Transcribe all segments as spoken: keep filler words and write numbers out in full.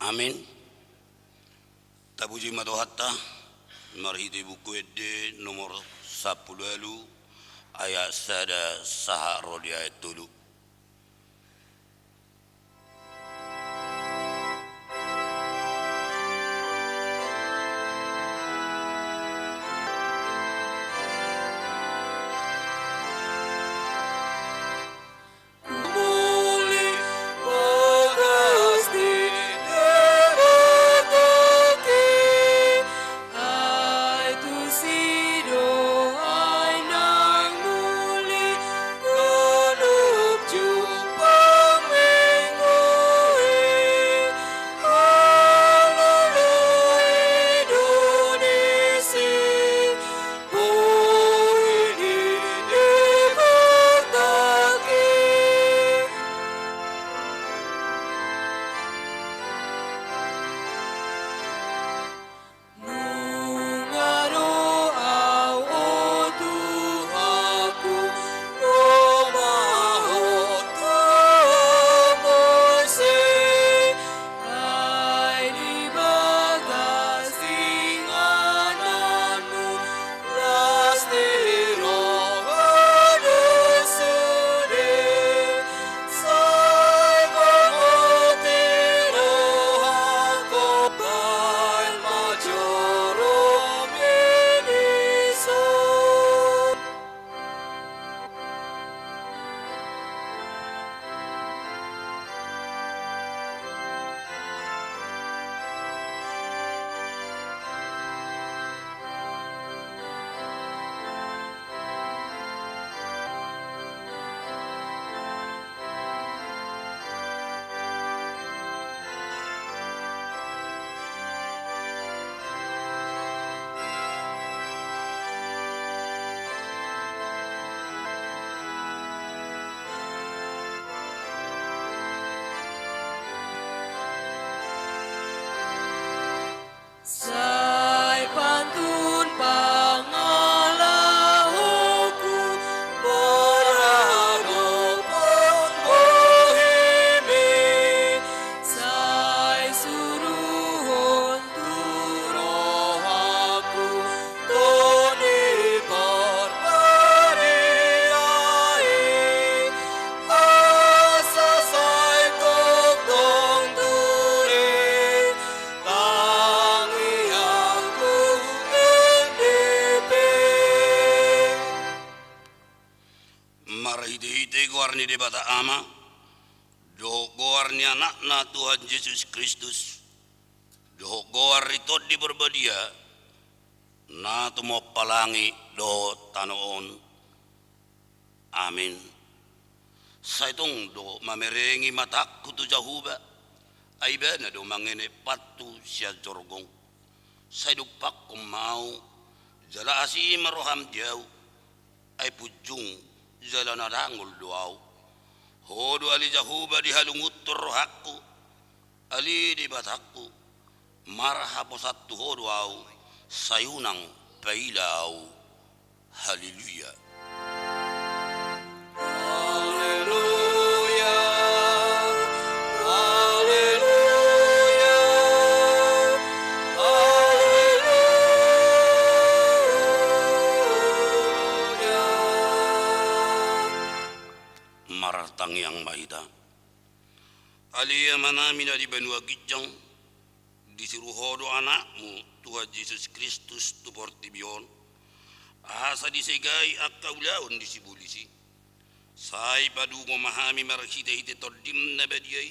Amin. Tapuji ma Tuhanta, marhite Buku Ende nomor sampulu ualu, ayat sada sahat ro di ayat tolu. Sai pantun pangalahoku maradophon bohimi, sai suruhon tu rohaku Tondi Parbadia i, asa sai tongtong ture tangiangku ende pe. Marhitehite goar ni Debata Ama, dohot goar ni Anakna Tuhan Jesus Kristus, dohot goar ni Tondi Parbadia, na tumompa langit dohot tano on. Amin. Sai tong do mamerengi matangku tu Jahowa, ai Ibana do mangenek panthu sian jorgong. Sai dumpangkon ma ahu, jala asi ma roham di ahu, ai punjung jala na dangol do ahu. Ho do ale Jahowa di halungunhon rohangku, ale Debatangku, marhaposan tu Ho do ahu, sai unang paila ahu. Haleluya. Haleluya. Haleluya. Haleluya. Martangiang ma hita. Ale Amanami na di banua ginjang, disuruh Ho do Anakmu, Tuhan Jesus Kristus, tu portibi on, asa disegai angka ulaon ni sibolis i. Sai padungo ma hami marhitehite Tondim na badia i,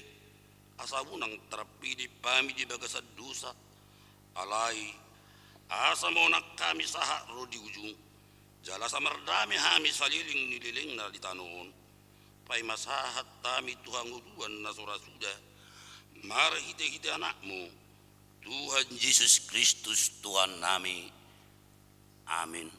asa unang tarpidek hami di bagasan dosa. Alai, asa monang hami sahat ro di ujung, jala asa mardame hami saleleng ni lelengna di tano on. Paima sahat hami tu hangoluan na so ra suda, marhitehite Anakmu, Tuhan Jesus Kristus, Tuhannami. Amin.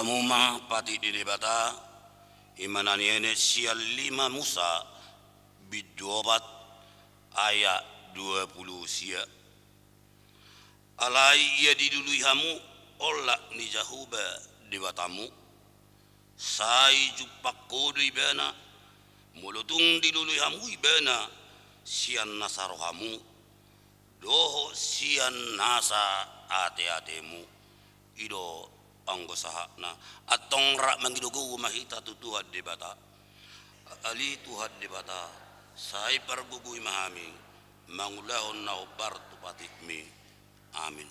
Hamu ma patik ni Debata, i ma na nienet sian lima Musa, bindu opat, ayat dua pulu sia. Alai ia dilului hamu olat ni Jahowa Debatamu, sai jumpang ho do ibana, molo tung dilului hamu ibana sian nasa rohamu, dohot sian nasa ateatemu. I do anggo sahatna. Antong rap mangido gogo ma hita tu Tuhan Debata. Ale Tuhan Debata, sai pargogoi ma hami mangulahon na hombar tu patikmi. Amin.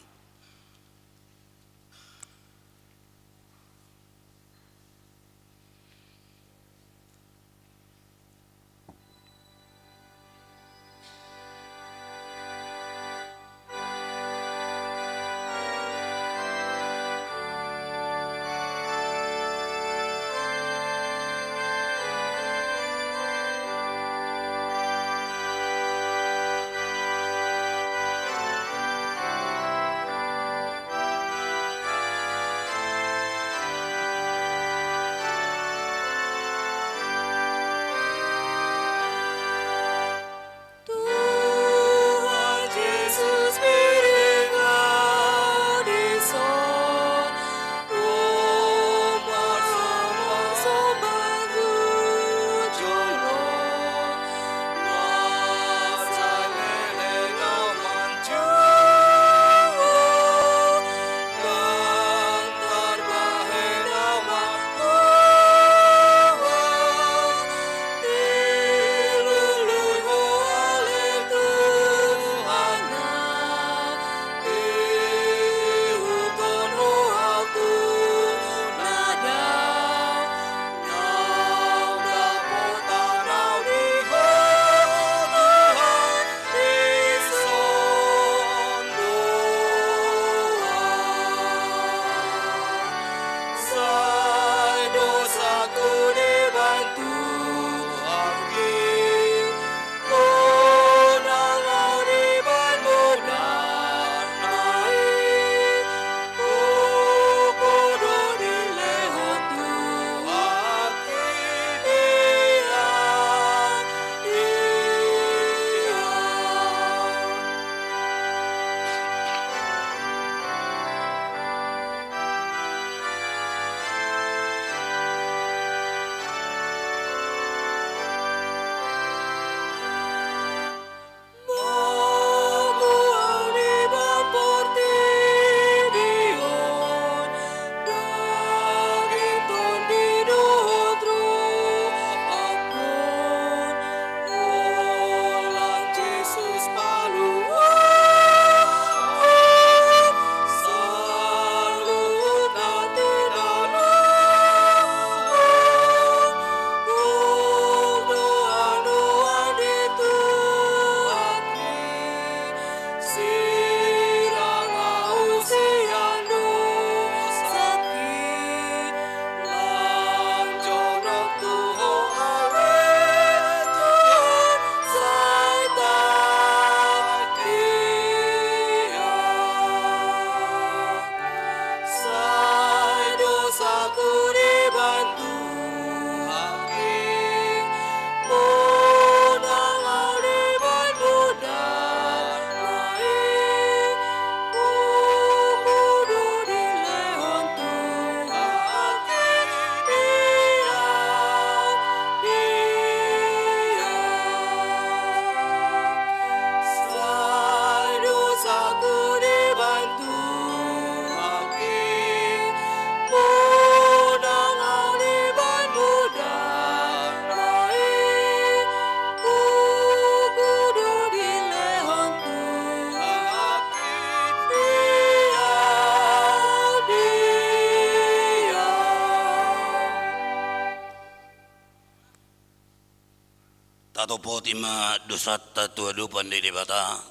Tatopoti ma dosanta tu adopan ni Debata,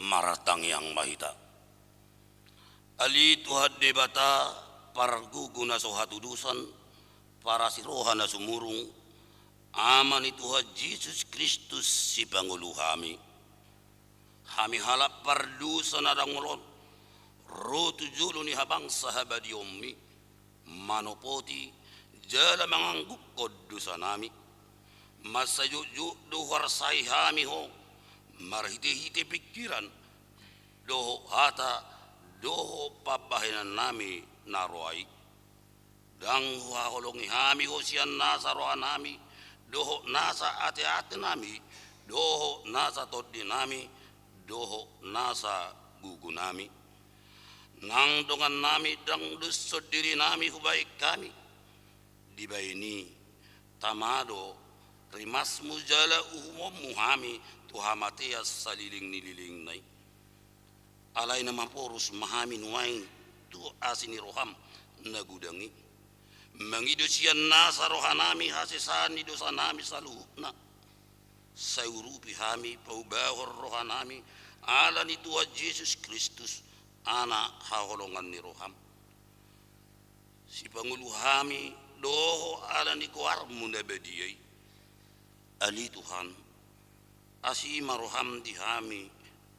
martangiang ma hita. Ale Tuhan Debata, pargogo na so hatudosan, parasi roha na sumurung, Ama ni Tuhan Jesus Kristus, sipangolu hami. Hami halak pardosa na dangol on, ro tu jolo ni habangsa habadiaonmi, manopoti jala mangangguphon dosanami. Mansai jotjot do huarsai hami Ho, marhitehite pingkiran, dohot hata, dohot pambahenannami na roa i. Ndang huhaholongi hami Ho sian nasa rohanami, dohot nasa ateatenami, dohot nasa tondinami, dohot nasa gugunami. Nang dongannami ndang dos sondirinami hubahen hami. Dibahen i, tama do rimasmu jala uhumonmu hami tu hamatean saleleng ni lelengna i. Alai na maporus ma hami nuaeng tu asi ni roham na godang i. Mangido sian nasa rohanami hasesaan ni dosanami saluhutna. Sai urupi hami paubahon rohanami ala ni Tuhan Jesus Kristus, Anak haholongan ni roham. Sipangolu hami dohot ala ni goarmu na badia i. Ale Tuhan, asi ma roham di hami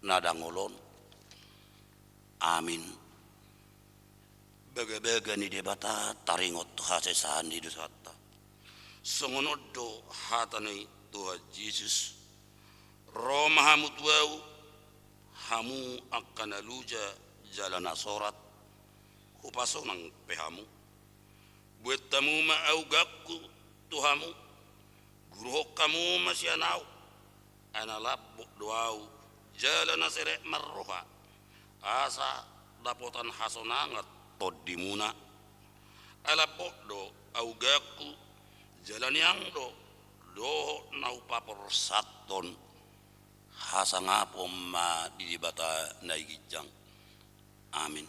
na dangol on. Amin. Bagabaga ni Debata taringot tu hasesaan ni dosanta. Songon on do hata ni Tuhan Jesus: Ro ma hamu tu Ahu, hamu angka na loja jala na sorat, hupasonang pe hamu. Buat hamu ma augangku tu hamu, guruhon hamu ma sian Ahu, ai na lambok do Ahu jala na serep marroha, asa dapotan hasonangan tondimuna. Ai lambok do augangku, jala niang do dohot na hupaporsathon. Hasangapon ma di Debata na ginjang. Amin.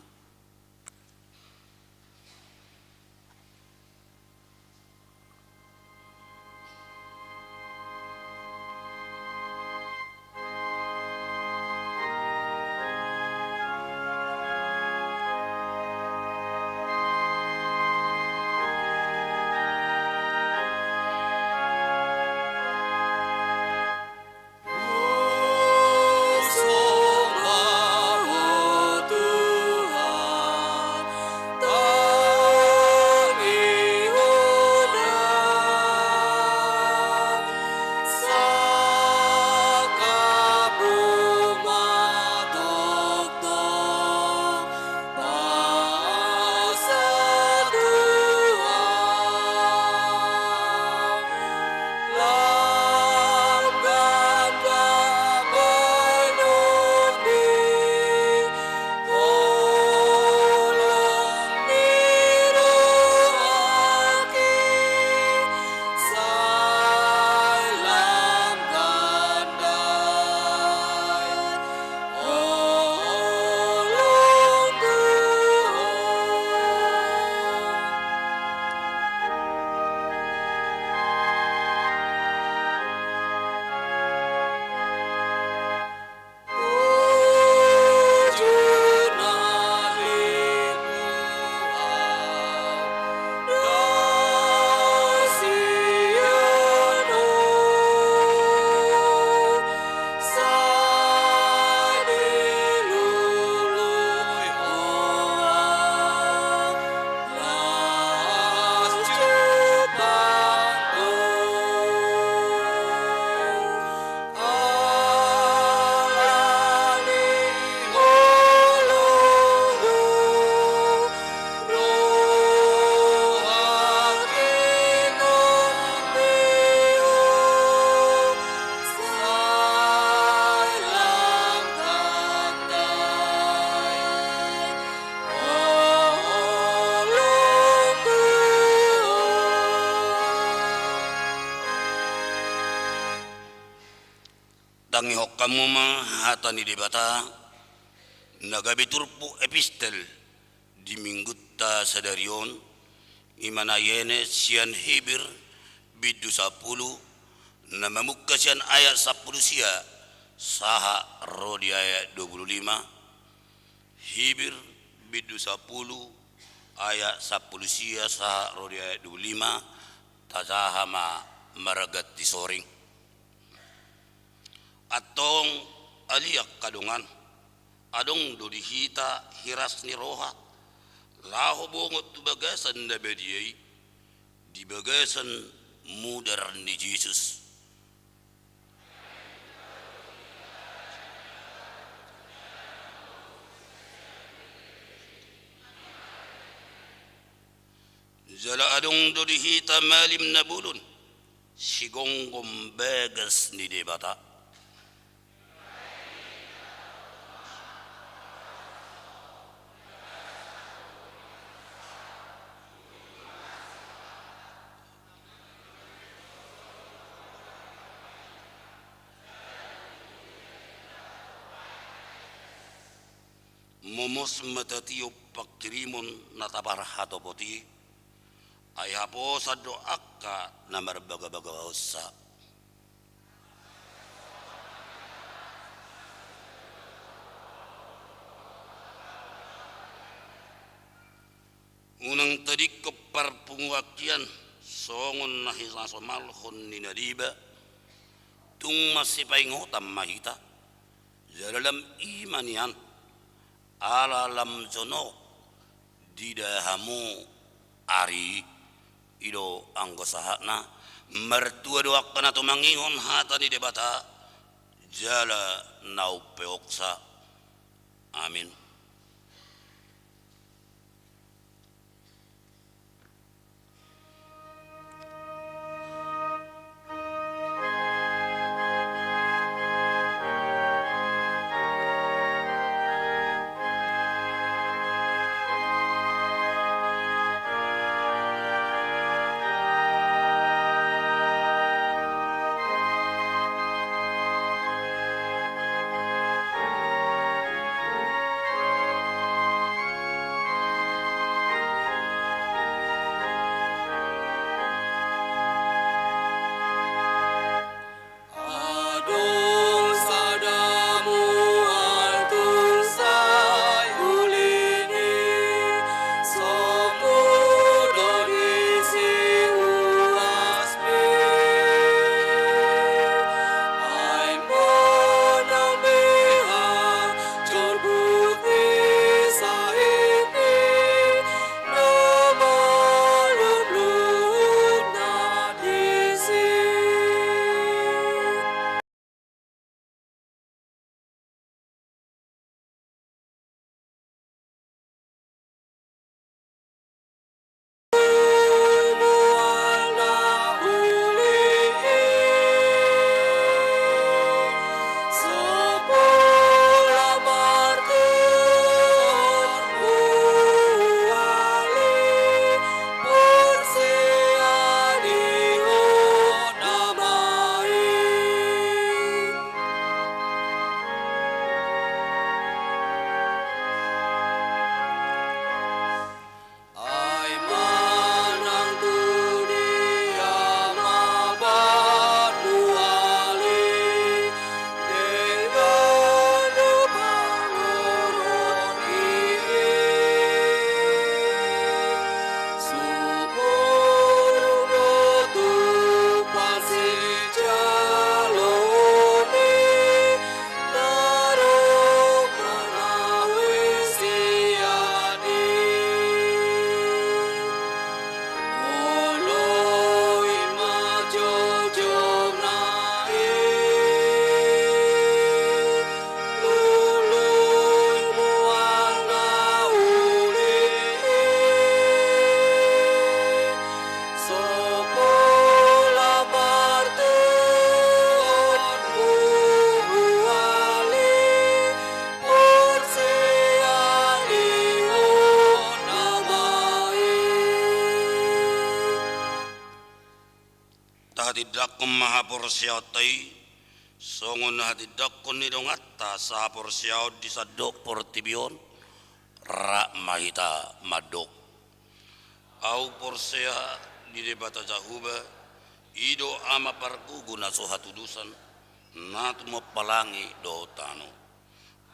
Tangihon hamu ma hata ni Debata na gabe turpuk epistel di minggunta sadari on, i ma na ienet sian Heber bindu sampulu, na mamungka sian ayat sampulu sia sahat ro di ayat dua pulu lima. Heber bindu sampulu ayat sampulu sia sahat ro di ayat dua pulu lima. Tajaha ma marganti soring. Antong ale angka dongan, adong do di hita hiras ni roha, laho bongot tu bagasan na badia i, di bagasan mudar ni Jesus. Jala adong do di hita malim na bolon, sigomgom bagas ni Debata. Momos ma tatiop pangkirimon na taparhatopot i, ai haposan do angka na marbagabagaonsa. Unang tadingkon parpunguan hian songon na hinasomalhon ni na deba, tung masipaingotan ma hita, jala lam i ma nian, ala lam jonok dida hamu ari i. I do anggo sahatna, martua do angka na tumangihon hata ni Debata, jala na umpeopsa. Amin. Adong sada mual tunsai ulini, somu do disi uasmi. Ai manang beha jolbut ni sahit i, na malum luhutna disi. Ai manang tu dia ma bahat mual i, denggan do pangoron i. Sumurung do tu pasijaloon i, na ro manawe sian i. Olo i ma jojomna i, lului mual na uli i. So pola martuhon mual i, porsea ihon nama i. Tahatindangkon ma haporseaonta i, songon na hatindangkon ni donganta sahaporseaon di sandok portibi on, rap ma hita mandok. Ahu porsea di Debata Jahowa, i do Ama pargogo na so hatudosan, na tumompa langit dohot tano.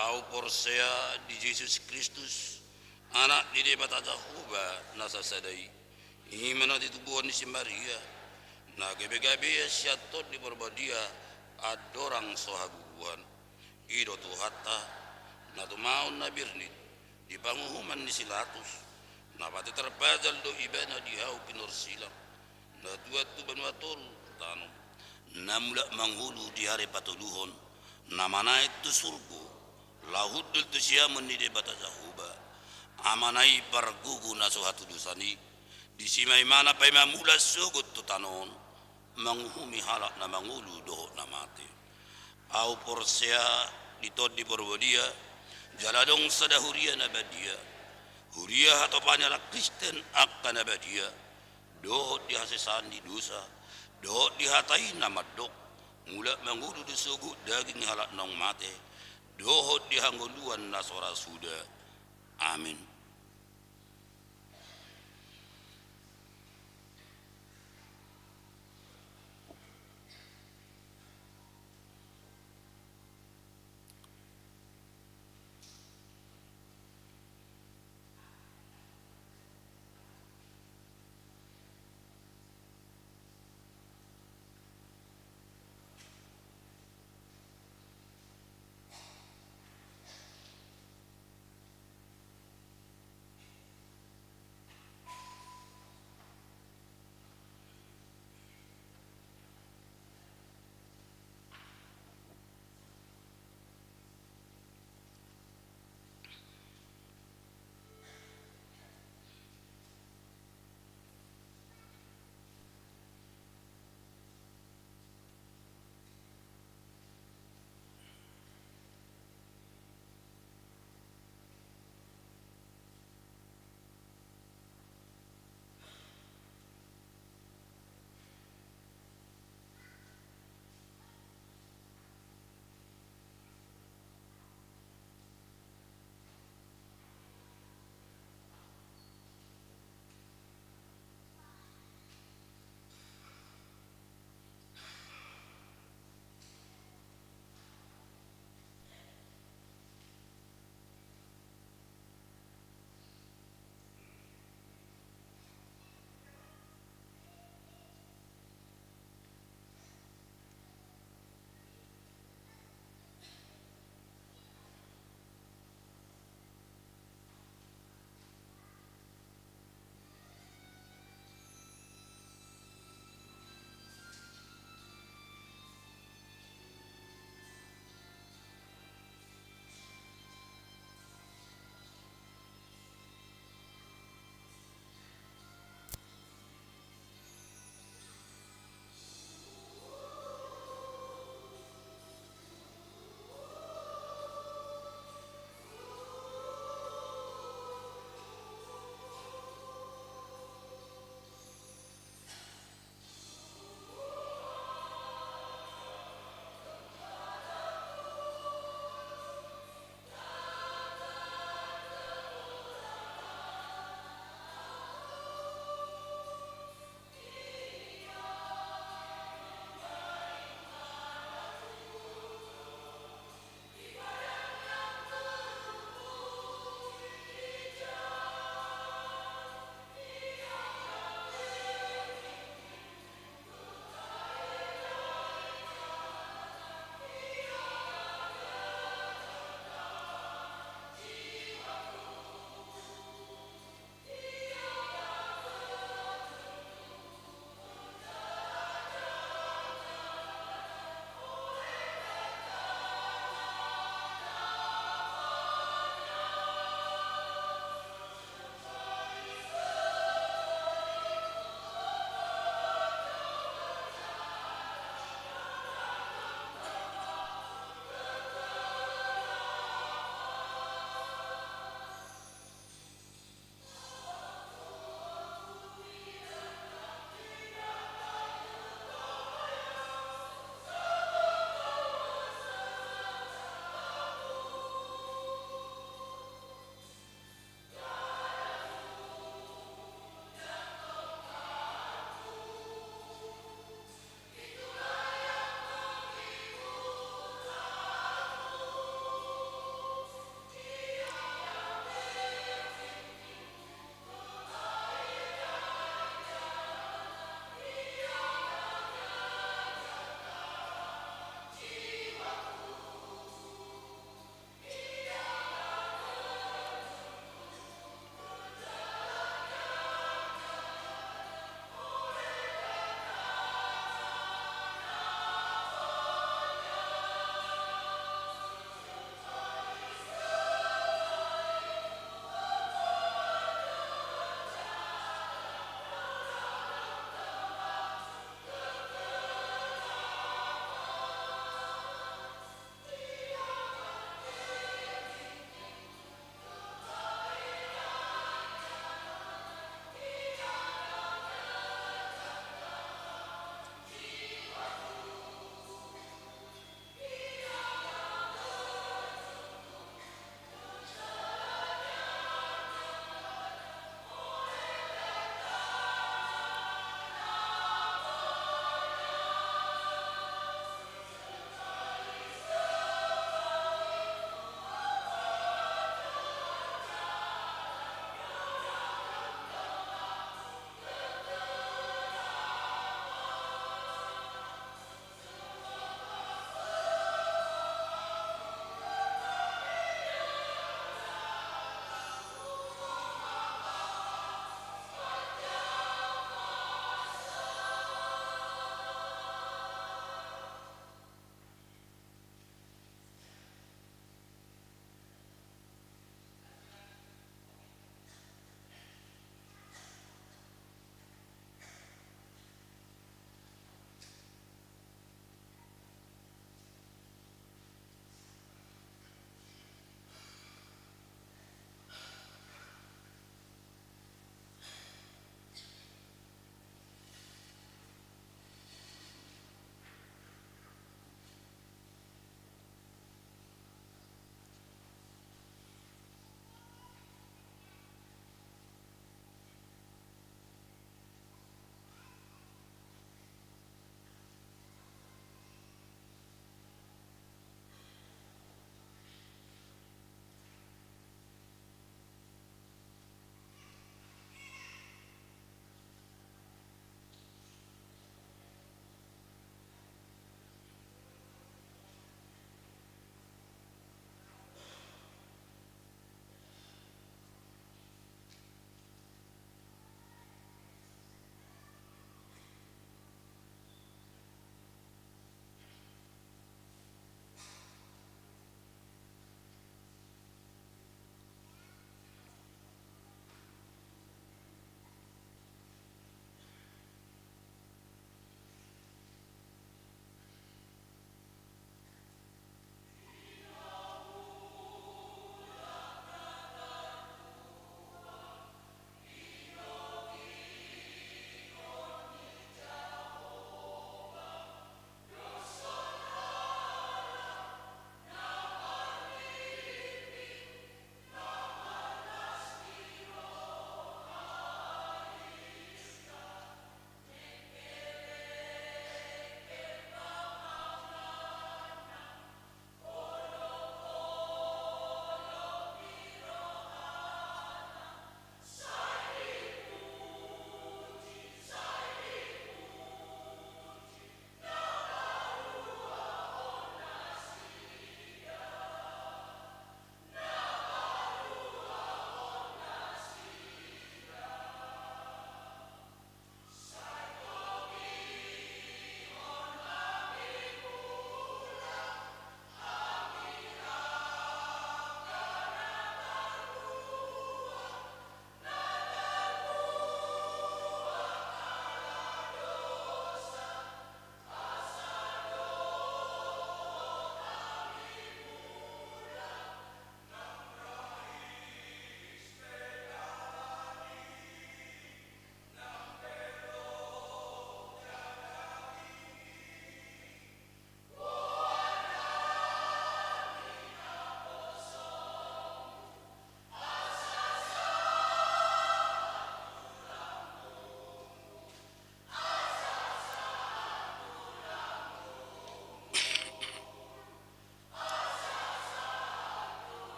Ahu porsea di Jesus Kristus, Anak ni Debata Jahowa na sasada i, i ma na titubuhon ni si Maria, na gabegabean sian Tondi Porbadia, andorang so habubuhan. I do Tuhanta, na tumaon na birnit di panguhuman ni si Latus, Na pate tarpajal do ibana di hau pinorsilang, na tuat tu banua toru tano, na mulak mangolu di ari patoluhon, na manaek tu surgo, laho hundul tu siamun ni Debata Jahowa, Amana i pargogo na so hatudosan i, disi ma ibana paima mulak sogot tu tano on, manguhumi halak na mangolu dohot na mate. Ahu porsea di Tondi Porbadia, jala adong sada huria na badia, huria hatopan ni halak Kristen angka na badia, dohot di hasesaan ni dosa, dohot di hata i na mandok, mulak mangolu do sogot daging ni halak naung mate, dohot di hangoluan na so ra suda. Amin.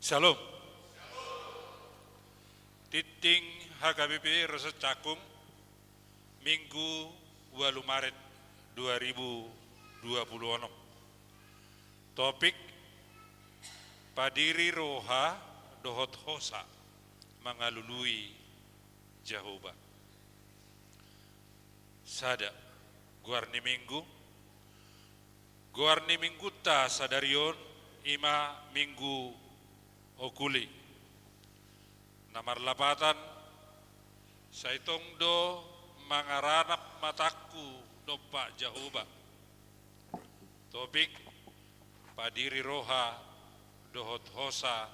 Shalom. Tintin H K B P Rosot Cakung, Minggu ualu Maret dua ribu dua puluh onom. Topik: Padiri roha dohot hosa mangalului Jahowa. Sada, goar ni Minggu. Goar ni Minggunta sadari on i ma Minggu Okuli, na marlapatan: Sai tong do mangaranap matangku dompak Jahowa. Topik: Padiri roha dohot hosa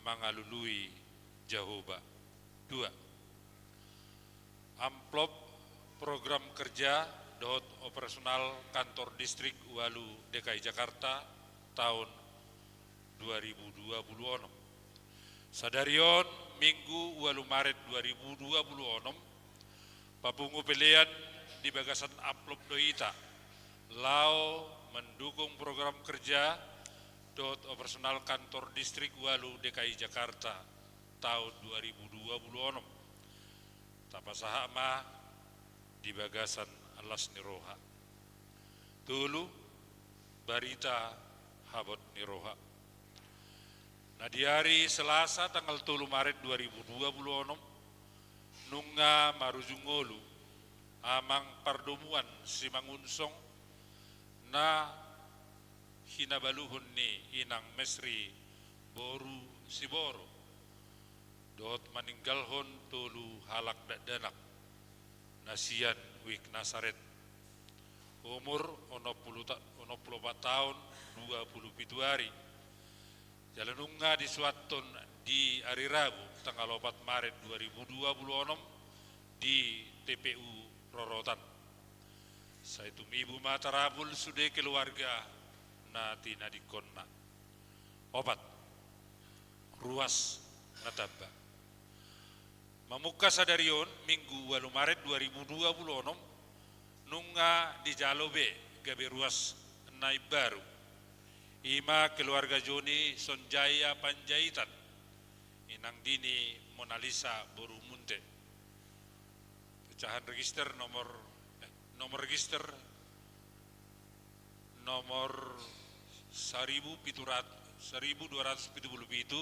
mangalului Jahowa. Dua, amplop program kerja dohot operasional kantor distrik ualu D K I Jakarta taon dua ribu dua puluh onom. Sadari on, Minggu ualu Maret dua ribu dua puluh onom, papungu pelean di bagasan amplop do hita laho mandukung program kerja dohot operasional kantor distrik ualu D K I Jakarta taon dua ribu dua puluh onom. Tapasahat ma di bagasan las ni roha. Tolu, barita habot ni roha. Na di ari Selasa tanggal tolu Maret dua ribu dua puluh onom, nunga marujung ngolu amang pardomuan Simangunsong na hinabaluhon ni Inang Mesri boru Siboro, dohot maninggalhon tolu halak dakdanak na sian Wijk Nasaret, umur onom pulu ta-, onom pulu opat taon, dua pulu pitu ari. Jala nunga disuathon di ari Rabu tanggal opat Maret dua ribu dua puluh onom di T P U Rorotan. Sai tumibu ma tarapul sude keluarga na tinadingkonna. Opat, ruas na tamba. Mamungka sadari on, Minggu ualu Maret dua ribu dua puluh onom, nunga dijalo be gabe ruas na imbaru. I ma keluarga Joni Sonjaya Panjaitan, inang di ni Monalisa boru Munte. Pecahan register nomor, eh, nomor register nomor saribu pitu ratus, saribu dua ratus pitu pulu pitu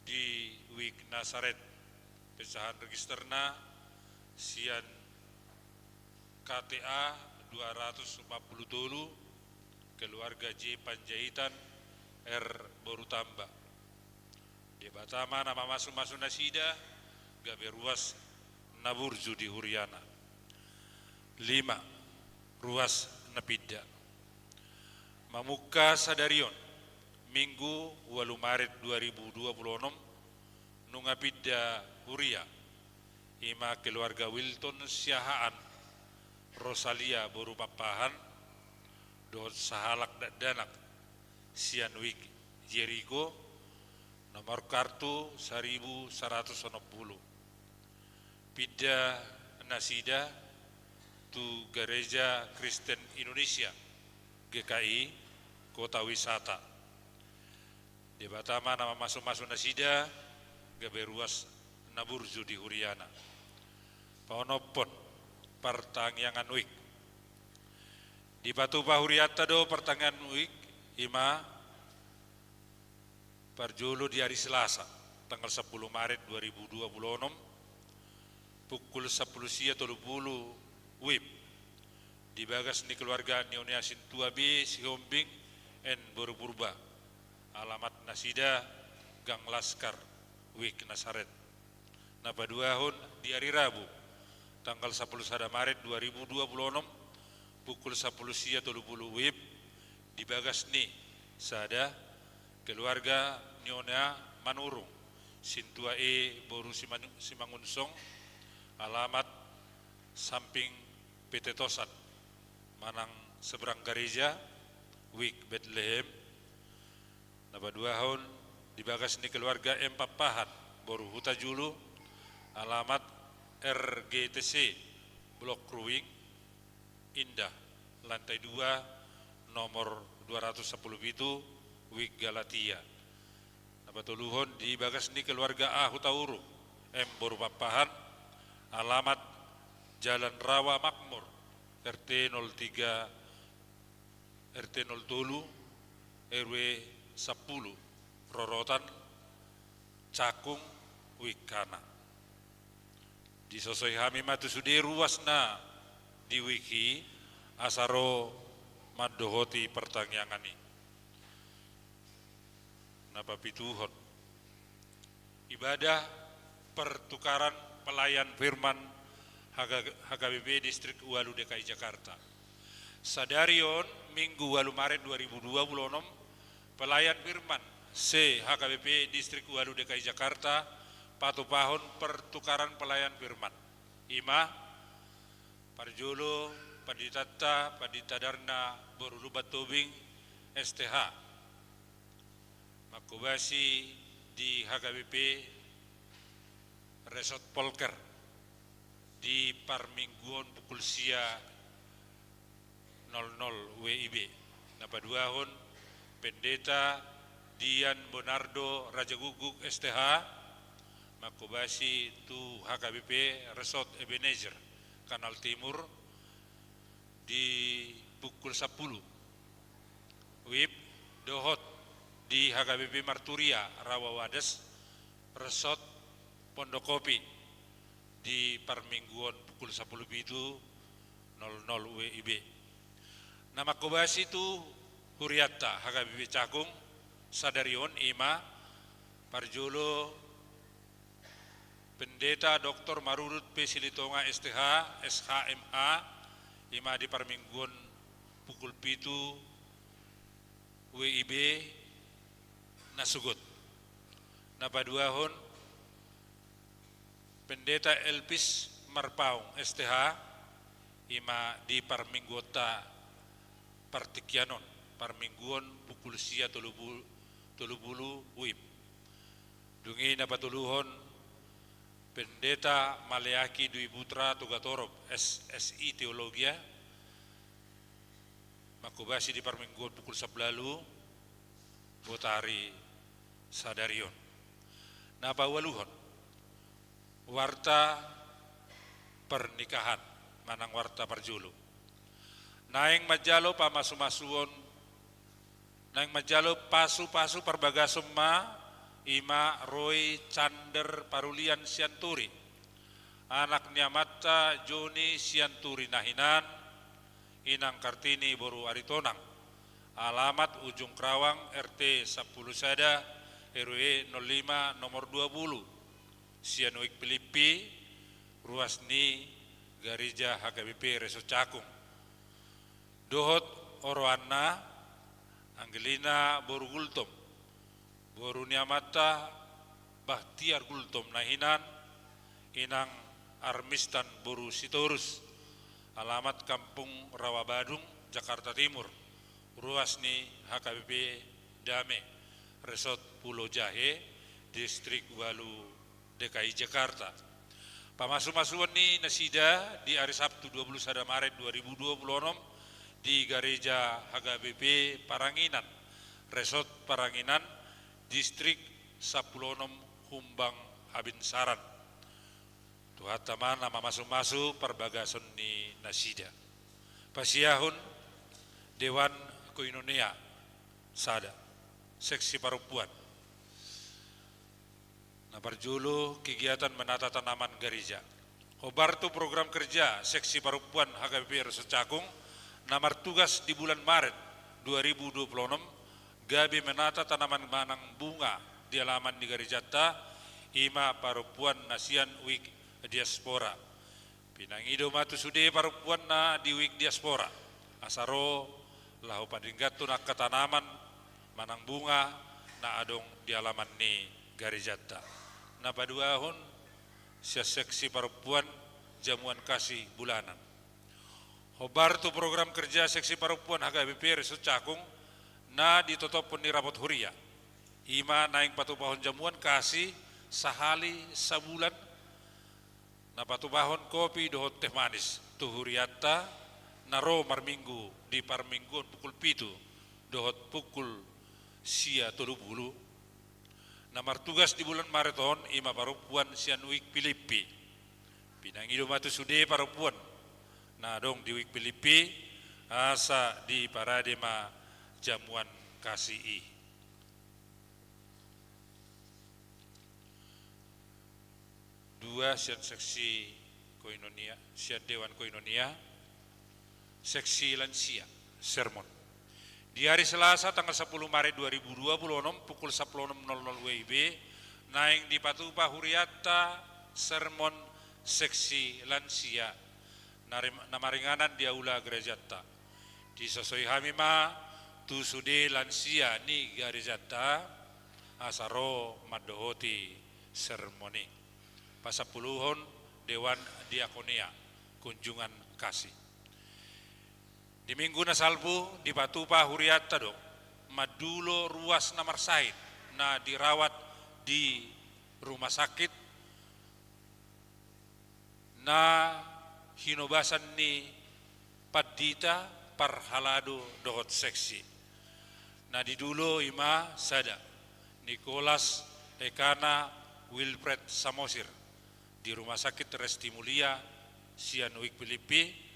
di Wijk Nasaret. Pecahan registerna sian K T A dua ratus opat pulu tolu, keluarga J Panjaitan, R boru Tamba. Debata ma na mamasumasu nasida gabe ruas na burju di huriana. Lima, ruas na pinda. Mamungka sadari on, Minggu ualu Maret dua ribu dua puluh onom, nunga pinda huria, i ma keluarga Wilton Siahaan, Rosalia boru Pakpahan, dohot sahalak dakdanak sian Wijk Jeriko, nomor kartu saribu saratus onom pulu. Pinda nasida tu Gareja Kristen Indonesia, G K I, Kota Wisata. Debata ma na mamasumasu nasida gabe ruas na burju di huriana. Paonomhon, partangiangan Wijk. Dipatupa hurianta do partangiangan Wijk, i ma parjolo di ari Selasa, tanggal sampulu Maret dua ribu dua puluh onom, pukul sampulu sia tolu pulu WIB, di bagas ni keluarga Nyonya Sintua B Sihombing N boru Purba, alamat nasida Gang Laskar, Wijk Nasaret. Na paduahon, di ari Rabu, tanggal sampulu sada Maret dua ribu dua puluh onom, pukul sampulu sia tolu pulu WIB, di bagas ni sada, keluarga Nyonya Manurung, Sintua E boru Siman-, Simangunsong, alamat samping P T Tosan, manang seberang gareja, Wijk Betlehem. Na paduahon, di bagas ni keluarga M Pakpahan boru Hutajulu, alamat R G T C, Blok Ruing Indah, lantai dua, nomor dua ratus sampulu pitu, Wik Galatia. Na patoluhon di bagas ni keluarga A Hutauruk, M boru Pakpahan, alamat Jalan Rawa Makmur, R T nol tiga, R T nol tolu, R W sampulu, rorotan Cakung, Wik Kana. Disosoi hami ma tu sude ruas na di Wik i, asa ro mandohoti partangiangan i. Na papituhon, ibadah pertukaran pelayan firman H K B P Distrik Ualu D K I Jakarta. Sadari on, Minggu ualu Maret dua ribu dua puluh enam, pelayan firman se-H K B P Distrik Ualu D K I Jakarta patupahon pertukaran pelayan firman. I ma, parjolo, Panditanta, Pandita Darna boru Lumban Tobing, S T H, manghobasi di H K B P Resort Polker di parmingguon pukul sia nol nol W I B. Na paduahon, Pendeta Dian Bonardo Rajagukguk S T H, manghobasi tu H K B P Resort Ebenezer, Kanal Timur, di pukul sampulu W I B, dohot di H K B P Marturia Rawawadas, Resort Pondokopi, di parmingguon pukul sampulu pitu nol nol W I B. Na manghobasi tu hurianta H K B P Cakung sadari on, i ma, parjolo, Pendeta Doktor Marudut P Silitonga S T H, S H M H, i ma di parmingguon pukul pitu W I B na sogot. Na paduahon, Pendeta Elvis Marpaung S T H, i ma di parmingguonta partingkian on, parmingguon pukul sia tolu pulu, tolu pulu W I B. Dung i na patoluhon, Pendeta Maleaki Dwi Putra Togatorop, S S I Teologia, manghobasi di parmingguon pukul sampulu ualu botari sadari on. Na paualuhon, warta pernikahan manang warta parjolo. Naeng manjalo pamasumasuon, naeng manjalo pasupasu parbagason ma, i ma Roy Chander Parulian Sianturi, anak ni amanta Joni Sianturi na hinan, Inang Kartini boru Aritonang, alamat Ujung Kerawang, R T sampulu sada, R W nol lima, nomor dua pulu, sian Wik Pilippi, ruas ni gareja H K B P Resort Cakung. Dohot oroanna, Angelina boru Gultom, boru ni amanta Bahtiar Gultom na hinan, Inang Armistan boru Sitorus, alamat Kampung Rawabadung, Jakarta Timur, ruas ni H K B P Dame, Resort Pulo Jahe, Distrik Ualu D K I Jakarta. Pamasumasuon ni nasida di ari Sabtu dua pulu sada Maret dua ribu dua pulu onom di gareja H K B P Paranginan, Resort Paranginan, Distrik sampulu onom Humbang Habinsaran. Tuhanta ma na mamasumasu parbagason ni nasida. Pasiahon Dewan Koinonia sada, seksi parompuan. Na parjolo, kegiatan menata tanaman gareja. Hombar tu program kerja seksi parompuan H K B P Resort Cakung na martugas di bulan Maret dua ribu dua pulu onom, gabe menata tanaman manang bunga di alaman ni garejanta, i ma parompuan na sian Wik Diaspora. Pinangido ma tu sude parompuan na di Wik Diaspora, asa ro laho padengganhon angka tanaman manang bunga na adong di alaman ni garejanta. Na paduahon, sian seksi parompuan, jamuan kasih bulanan. Hombar tu program kerja seksi parompuan H K B P Resort Cakung na ditotophon ni rapot huria, i ma naeng patupahon jamuan kasih sahali sabulan, na patupahon kopi dohot teh manis tu hurianta na ro marminggu di parmingguon pukul pitu dohot pukul sia tolu pulu. Na martugas di bulan Maret on i ma parompuan sian Wijk Pilippi. Pinangido ma tu sude parompuan na adong di Wijk Pilippi, asa diparade ma jamuan kasih i. Dua sian seksi koinonia, sian Dewan Koinonia, seksi lansia, sermon. Di hari Selasa tanggal sepuluh Maret dua ribu dua puluh enam pukul sepuluh nol nol W I B, naeng dipatupa hurianta sermon seksi lansia na rim-, na maringanan di aula gerejanta. Disosoi hami ma tu sude lansia ni gerejanta, asa ro mandohoti sermon i. Pasampuluhon Dewan Diakonia, kunjungan kasih. Di minggu na salpu dipatupa hurianta do mandulo ruas na marsahit na dirawat di rumah sakit na hinobasan ni pandita, parhalado dohot seksi. Na didulo i ma sada, Nicholas Ekana Wilfred Samosir, di Rumah Sakit Resti Mulia sian Wijk Pilippi.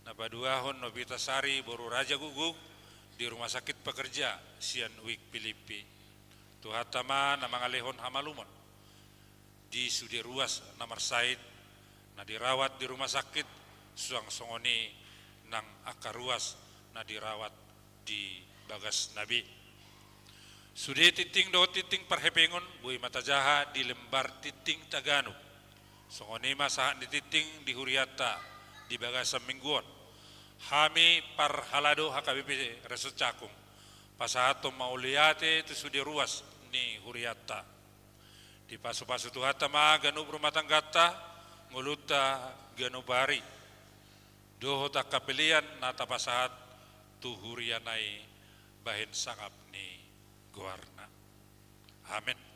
Na paduahon Novita Sari boru Raja Guguk, di Rumah Sakit Pekerja sian Wijk Pilippi. Tuhanta ma na mangalehon hamalumon di sude ruas na marsahit na dirawat di rumah sakit, suang songon i nang angka ruas na dirawat di bagasna be. Sude tingting dohot tingting parhepengon boi ma tajaha di lembar tingting taganup. Songon i ma sahat ni tingting di hurianta di bagasan minggu on. Hami parhalado H K B P Resort Cakung pasahathon mauliate tu sude ruas ni hurianta. Dipasupasu Tuhanta ma ganup rumah tangganta, ngolunta ganup ari, dohot angka pelean na tapasahat tu huriana i bahen sangap ni goarna. Amen.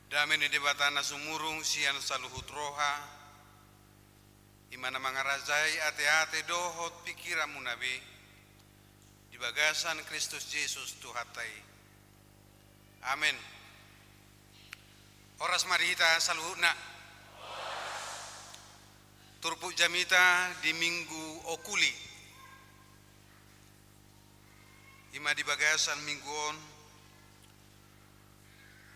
Dame ni Debata na sumurung sian saluhut roha, i ma na mangarajai ateate dohot pingkiranmuna be, di bagasan Kristus Jesus Tuhanta i. Amen. Horas ma di hita saluhutna. Turpuk jamita di Minggu Okuli, i ma di bagasan minggu on,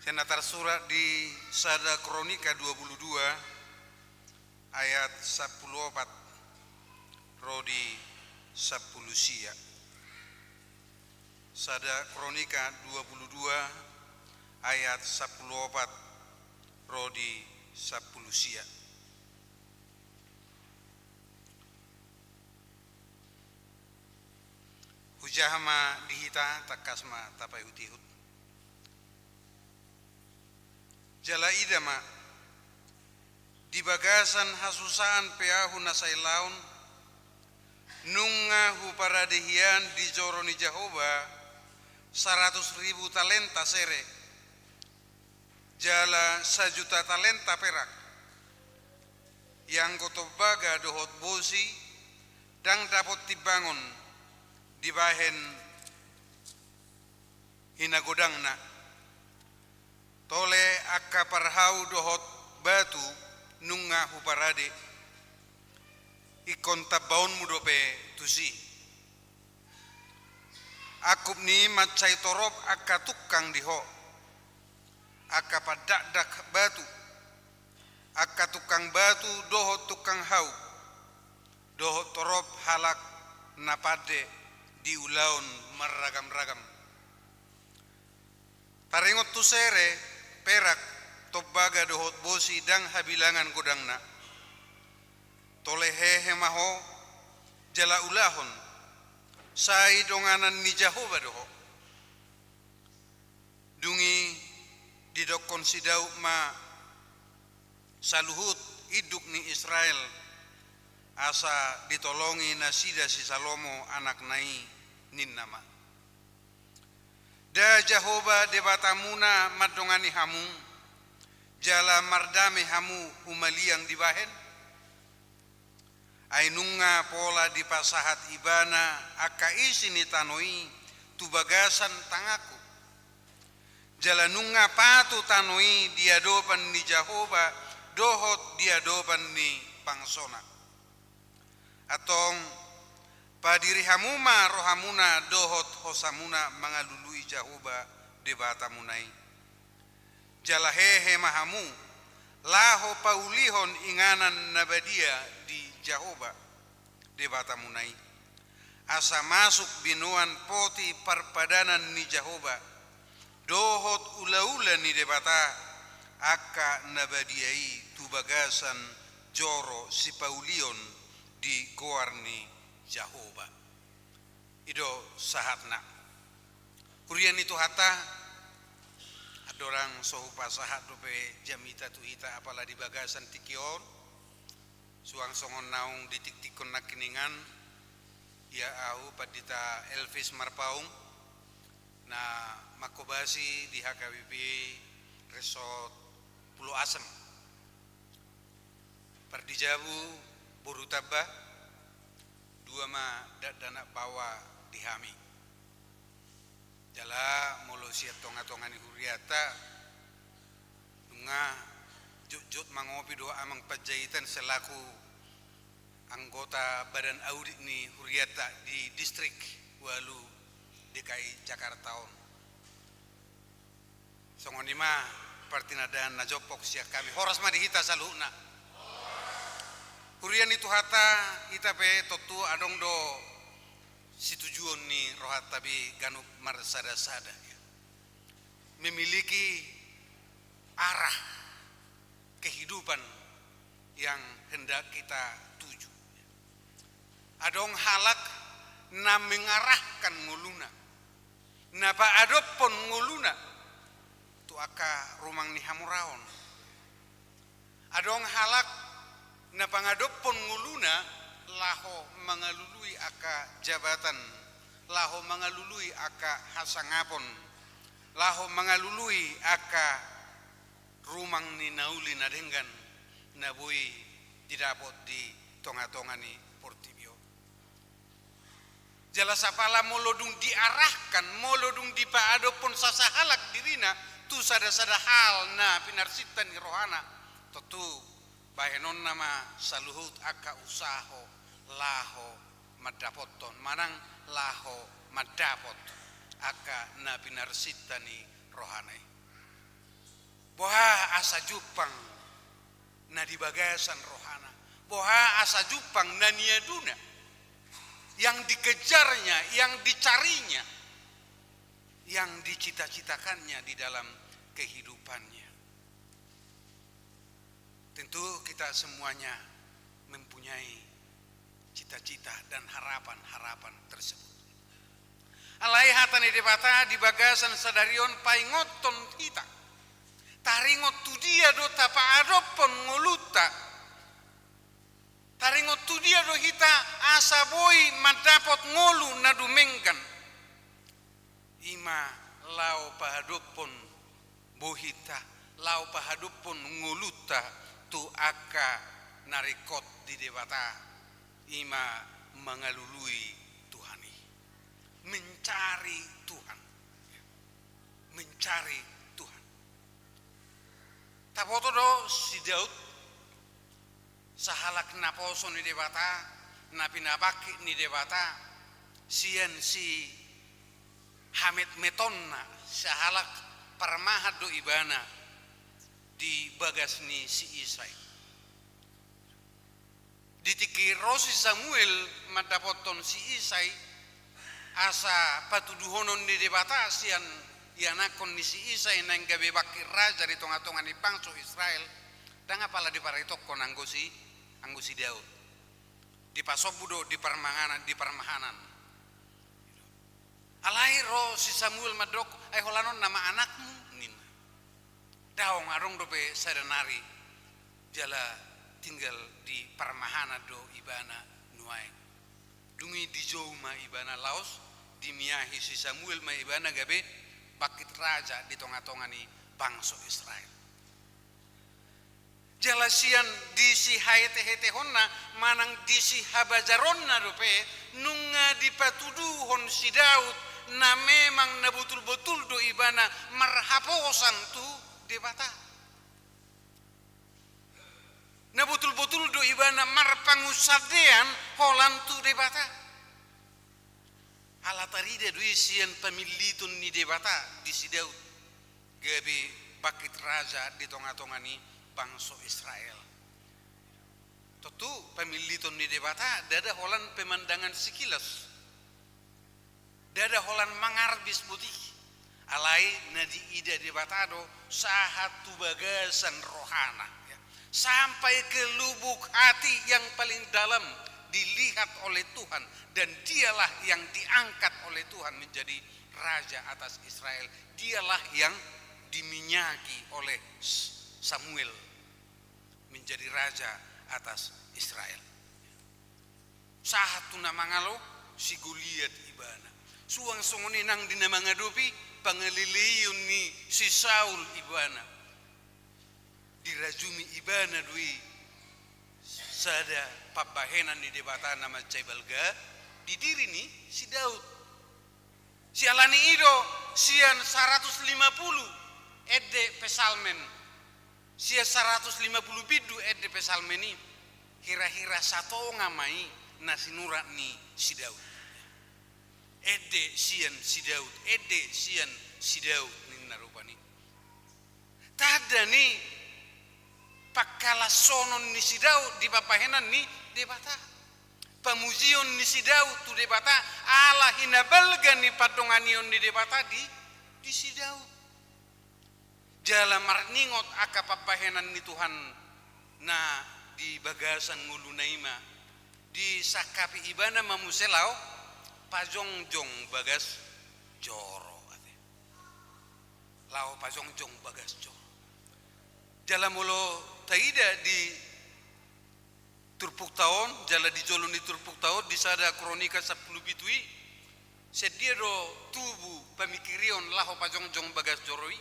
sian na tarsurat di Sada Kronika dua pulu dua ayat sampulu opat ro di sampulu sia. Sada Kronika dua pulu dua ayat sampulu opat ro di sampulu sia. Hujaha ma di hita, tangkas ma tapaihutihut. Jala ida ma, di bagasan hasusaan pe ahu na sailaon, nunga huparade hian di joro ni Jahowa saratus ribu talenta sere, jala sajuta talenta perak. Ianggo tombaga dohot bosi, ndang dapot timbangon dibahen hinagodangna. Tole angka parhau dohot batu nunga huparade, ingkon tambaonmu dope tusi. Angkup ni i mansai torop angka tungkang di ho, angka pandakdak batu, angka tungkang batu dohot tungkang hau, dohot torop halak na pande di ulaon marragamragam. Taringot tu sere, perak, tombaga dohot bosi ndang habilangan godangna. Tole hehe ma ho, jala ulahon, sai donganan ni Jahowa do ho. Dung i didokkon si Daud ma saluhut induk ni Israel, asa ditolongi nasida si Salomo anakna i, ninna ma: Nda Jahowa Debatamuna mandongani hamu, jala mardame hamu humaliang dibahen? Ai nunga pola dipasahat Ibana angka isi ni tano i tu bagasan tanganku, jala nunga patu tano i di adopan ni Jahowa dohot di adopan ni bangsona. Antong, padiri hamu ma rohamuna dohot hosamuna mangalului Jahowa Debatamuna i. Jala hehe ma hamu, laho paulihon inganan na badia di Jahowa Debatamuna i, asa masuk binoan poti parpadanan ni Jahowa, dohot ulaula ni Debata, angka na badia i tu bagasan joro sipaulion di goar ni Jahowa. I do sahatna. Huria ni Tuhanta, andorang so hupasahat dope jamita tu hita apala di bagasan tingki on, suang songon naung ditiktikkon nangkiningan, ia ahu Pandita Elvis Marpaung, na manghobasi di H K B P Resort Pulo Asem. Pardijabu boru tamba, dua ma dakdanak baoa di hami. Jala molo sian tongatonga ni hurianta, nunga jotjot mangopi do Amang Panjaitan selaku anggota badan audit ni hurianta di Distrik Walu D K I Jakarta on. Songon i ma partinandaan na jompok sian hami. Horas ma di hita saluhutna. Huria ni Tuhanta, hita pe tontu adong do situjuon ni rohanta be ganup marsadasada. Memiliki arah kehidupan yang hendak kita tuju. Adong halak na mengarahkan ngoluna, na paadophon ngoluna tu angka rumang ni hamoraon. Adong halak na pangadophon ngoluna laho mangalului angka jabatan, laho mangalului angka hasangapon, laho mangalului angka rumang ni na uli na denggan na boi didapot di tongatonga ni portibi on. Jala sapala molo dung diarahkan, molo dung dipaadophon sasahalak dirina tu sadasada hal na pinarsinta ni rohana, tontu bahenonna ma saluhut angka usaho laho mandapothon manang laho mandapot angka na pinarsinta ni rohana i. Boha asa jumpang na di bagasan rohana, boha asa jumpang na niaduna, yang dikejarnya, yang dicarinya, yang dicita-citakannya di dalam kehidupannya. Tentu kita semuanya mempunyai cita-cita dan harapan-harapan tersebut. Alai hata ni Debata di bagasan sadari on paingothon hita. Taringot tu dia do tapaadophon ngolunta. Taringot tu dia do hita asa boi mandapot ngolu na dumenggan. Ima laho paadophon bohinta, laho paadophon ngolunta tu angka na ringkot di Debata, ima mangalului Tuhan i. Mencari Tuhan. Mencari Tuhan. Taboto do si Daud, sahalak naposo ni Debata, na pinabangkit ni Debata, sian sihametmetonna, sahalak parmahan do ibana di bagas ni si Isai. Di tingki ro si Samuel mandapothon si Isai, asa patuduhonon ni Debata sian ianakhon ni si Isai naeng gabe bangkit raja di tongatonga ni bangso Israel, ndang apala diparitokkon anggo si, anggo si Daud. Dipasombu do di parmahanan, di parmahanan. Alai ro si Samuel mandok, "Ai holan on nama anakmu?" ninna. "Daong, adong dope sada nari." Jala tinggal di parmahanan do ibana nuaeng. Dung i dijou ma ibana laos, dimiahi si Samuel ma ibana gabe bangkit raja di tongatonga ni bangso Israel. Jala sian disihaetehetehonna manang disihabajaronna dope nunga dipatuduhon si Daud na memang na botulbotul do ibana marhaposan tu Debata. Na botulbotul do ibana marpangunsandean holan tu Debata. Ala tarida do i sian pamilliton ni Debata di si Daud gabe bangkit raja di tongatonga ni bangso Israel. Tontu pamilliton ni Debata ndada holan pemandangan sekilas. Ndada holan mangarbis boti. Alai na diida Debata do sahat tu bagasan rohana, ya. Sampai ke lubuk hati yang paling dalam dilihat oleh Tuhan, dan dialah yang diangkat oleh Tuhan menjadi raja atas Israel. Dialah yang diminyaki oleh S-, Samuel menjadi raja atas Israel. Sahat tu na mangalo si Goliat ibana. Suang songon i nang di na mangadopi pangaleleon ni si Saul ibana. Dirajumi ibana do i sada pambahenan ni Debata na mansai balga di diri ni si Daud. Siala ni i do sian saratus lima pulu ende Psalmen, sian saratus lima pulu bindu ende Psalmen i, hirahira satonga ma i na sinurat ni si Daud. Ende sian si Daud, ende sian si Daud ninna rupani. Tanda ni pangkalashonon ni si Daud di pambahenan ni Debata. Pamujion ni si Daud tu Debata ala hinabalga ni pandonganion ni Debata di, di si Daud. Jala marningot angka pambahenan ni Tuhan na di bagasan ngoluna i ma disangkapi ibana ma muse laho pajongjong bagas joro, ate. Laho pajongjong bagas joro. Jala molo taida di turpukta on, jala di jolo ni turpukta on, di sada Kronika sampulu pitu i, sian dia do tubu pamingkirion laho pajongjong bagas joro i,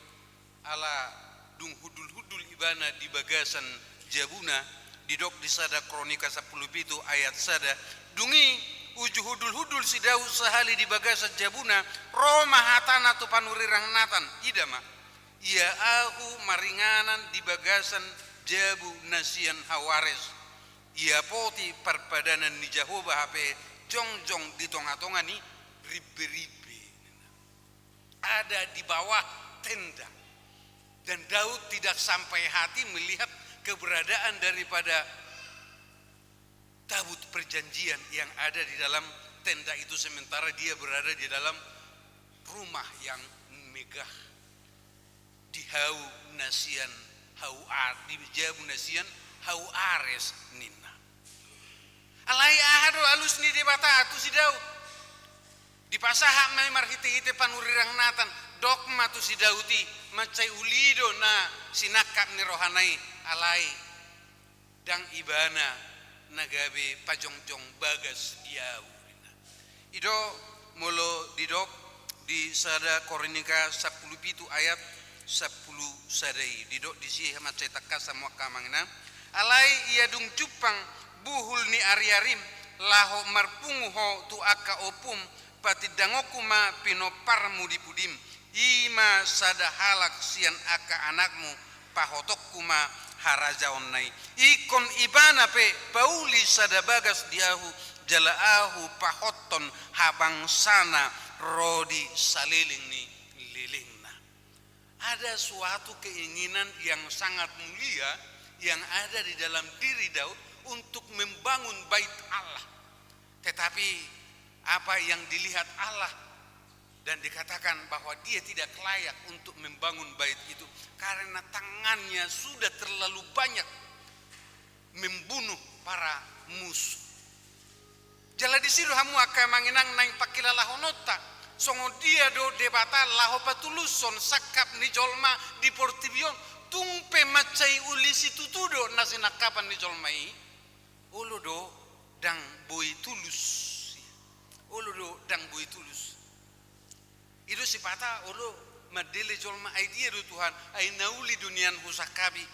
ala dung hundulhundul ibana di bagasan jabuna, didok di sada Kronika sampulu pitu ayat sada, dung i uju hundul-hundul si Daud sahali di bagasan jabuna, ro ma hatana tu panurirang Natan, ida ma, ia ahu maringanan di bagasan jabu na sian hau ares, ia poti parpadanan ni Jahowa hape jongjong di tonga-tonga ni ribbe-ribbe. Ada di bawah tenda. Dan Daud tidak sampai hati melihat keberadaan daripada tabut perjanjian yang ada di dalam tenda itu, sementara dia berada di dalam rumah yang megah di hau na sian hau ar-, di jabu na sian hau ares ninna. Alai aha do alus ni Debata tu si Daud? Dipasahat ma i marhite-hite panurirang Natan, dok ma tu si Daud i, mansai uli do na sinangkap ni rohana i, alai ndang ibana na gabe pajongjong bagas di ahu, ninna. I do molo didok di sada Korinta sampulu pitu ayat sampulu sada i, didok disi mansai tangkas hamu angka amang inang. Alai ia dung jumpang buhul ni ari-arim, laho marpungu ho tu angka ompum, patindangonku ma pinomparmu di pudim, i ma sada halak sian angka anakmu, pahotonku ma harajaonna i. Ingkon ibana pe pauli sada bagas di ahu, jala ahu pahothon habangsana ro di saleleng ni lelengna. Ada suatu keinginan yang sangat mulia yang ada di dalam diri Daud untuk membangun bait Allah. Tetapi apa yang dilihat Allah dan dikatakan bahwa dia tidak layak untuk membangun bait itu karena tangannya sudah terlalu banyak membunuh para musuh. Jala disi do hamu angka amang inang naeng pangkilalahononta, songon dia do Debata laho patulushon sangkap ni jolma di portibi on, tung pe mansai uli situtu do na sinangkapan ni jolma i. Olo do ndang boi tulus. Olo do ndang boi tulus. I do sipata olo mandele jolma, ai dia do Tuhan, ai na uli do nian husangkapi.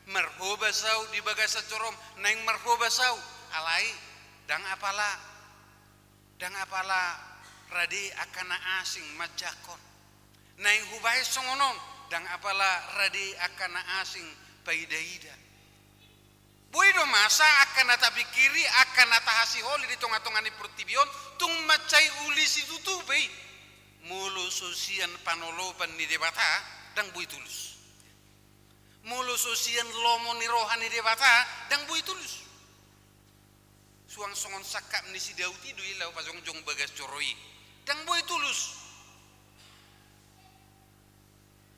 Marhobas ahu di bagasan joroM, naeng marhobas ahu. Alai ndang apala, ndang apala rade angka na asing manjangkon. Naeng hubahen songon on, ndang apala rade angka na asing paida-ida. Boi do masa angka na tapingkiri, angka na tahasiholi di tonga-tonga ni portibi on, tung mansai uli situtu pe i. Molo so sian panolopan ni Debata, ndang boi tulus. Molo so sian lomo ni roha ni Debata, ndang boi tulus. Suang songon sangkap ni si Daud i do i laho pajongjong bagas joro i. Ndang boi tulus.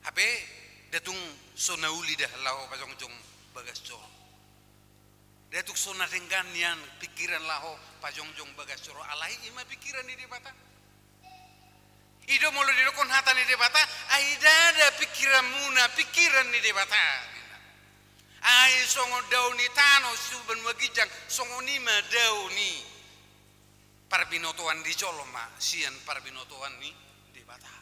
Hape, nda tung so na uli da laho pajongjong bagas joro. Nda tung so na denggan nian pingkiran laho pajongjong bagas joro, alai i ma pingkiran ni Debata. I do molo didokkon hata ni Debata, ai ndada pingkiranmuna pingkiran ni Debata, ninna. Ai songon dao ni tano situ banua ginjang, songon i ma dao ni parbinotoan ni jolma sian parbinotoan ni Debata.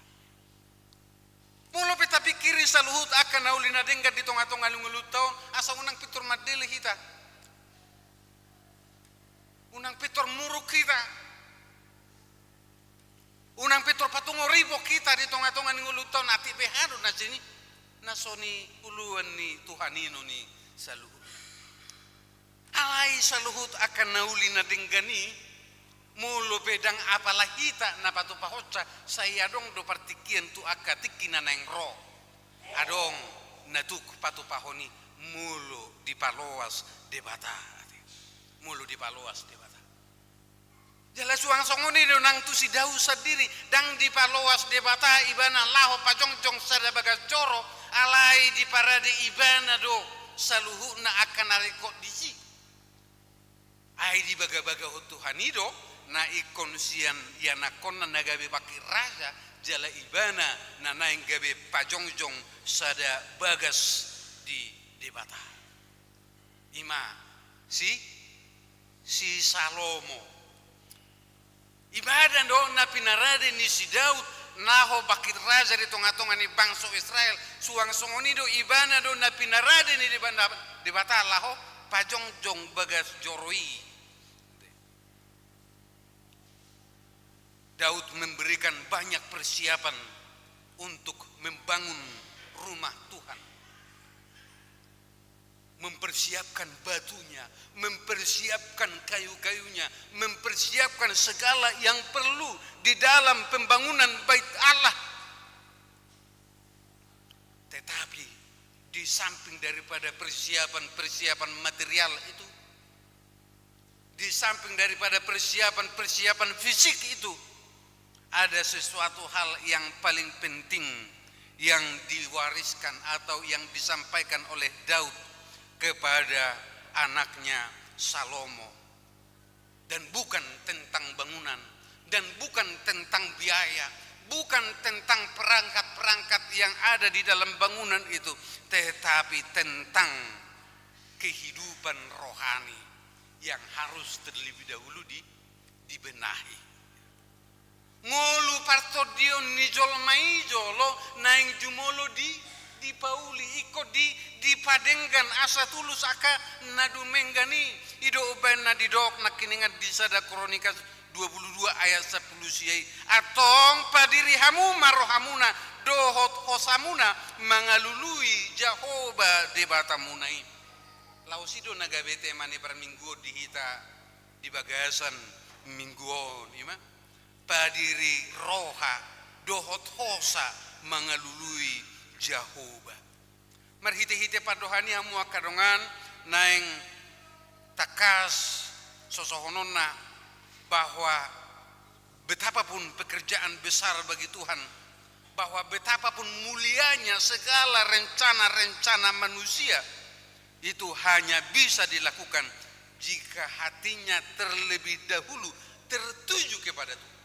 Molo pe tapingkiri saluhut angka na uli na denggan di tonga-tonga ni ngolunta on, asa unang pintor mandele hita. Unang pintor muruk hita. Unang pintor patungo ribot hita di tonga-tonga ni ngolunta on, atik beha do na sini, na so niuluan ni Tuhan i do i saluhut. Alai saluhut angka na uli na denggan i, molo pe ndang apala hita na patupahonsa, sai adong do partingkian tu angka tingki na naeng ro. Adong na tuk patupahon i molo dipaloas Debata. Molo dipaloas Debata. Jala suang songon i do nang tu si Daud sandiri, ndang dipaloas Debata ibana laho pajongjong sada bagas joro, alai diparade ibana do saluhutna angka na ringkot disi. Ai dibagabagahon Tuhan i do, na ingkon sian ianakhonna na gabe bangkit raja, jala ibana na naeng gabe pajongjong sada bagas di Debata. I ma si, si Salomo. Ibana do na pinarade ni si Daud Laho bangkit raja di tonga-tonga ni bangso Israel, suang songon i do ibana do na pinarade ni Debata, Debata laho pajongjong bagas joro i. Daud memberikan banyak persiapan untuk membangun rumah Tuhan. Mempersiapkan batunya, mempersiapkan kayu-kayunya, mempersiapkan segala yang perlu di dalam pembangunan bait Allah. Tetapi di samping daripada persiapan-persiapan material itu, di samping daripada persiapan-persiapan fisik itu, ada sesuatu hal yang paling penting yang diwariskan atau yang disampaikan oleh Daud kepada anaknya Salomo. Dan bukan tentang bangunan, dan bukan tentang biaya, bukan tentang perangkat-perangkat yang ada di dalam bangunan itu, tetapi tentang kehidupan rohani yang harus terlebih dahulu di, dibenahi. Ngolu partondion ni jolma i jolo naeng jumolo di, dipauli, ingkon di, dipadenggan asa tulus angka na dumenggan i. I do umbaen na didok nangkiningan di sada Kronikas dua puluh dua ayat sampulu sia i, antong padiri hamu ma rohamuna dohot hosamuna mangalului Jahowa Debatamuna i. Laos i do na gabe tema ni parmingguon di hita di bagasan minggu on, i ma padiri roha dohot hosa mangalului Jahowa. Marhite-hite pandohan i hamu angka dongan, naeng tangkas sosohononna bahwa betapapun pekerjaan besar bagi Tuhan, bahwa betapapun mulianya segala rencana-rencana manusia, itu hanya bisa dilakukan jika hatinya terlebih dahulu tertuju kepada Tuhan.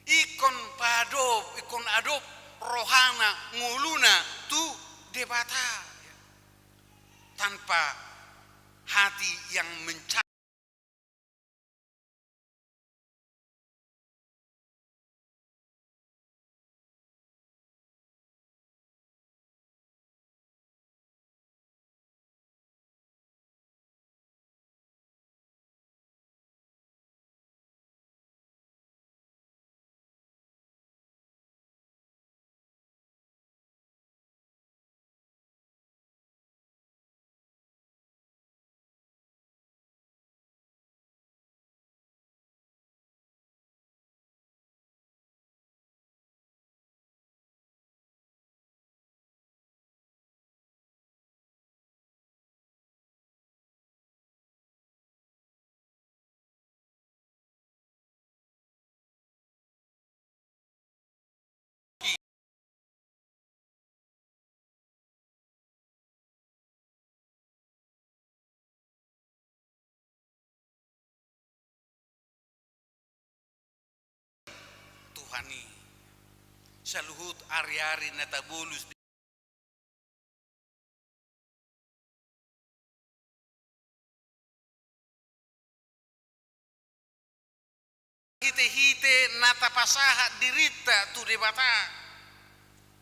Ingkon paadop, ingkon adop rohana, ngoluna tu Debata. Tanpa hati yang mencari Tuhan i. Saluhut ari-ari na tabolus di hite-hite na tapasahat dirinta tu Debata,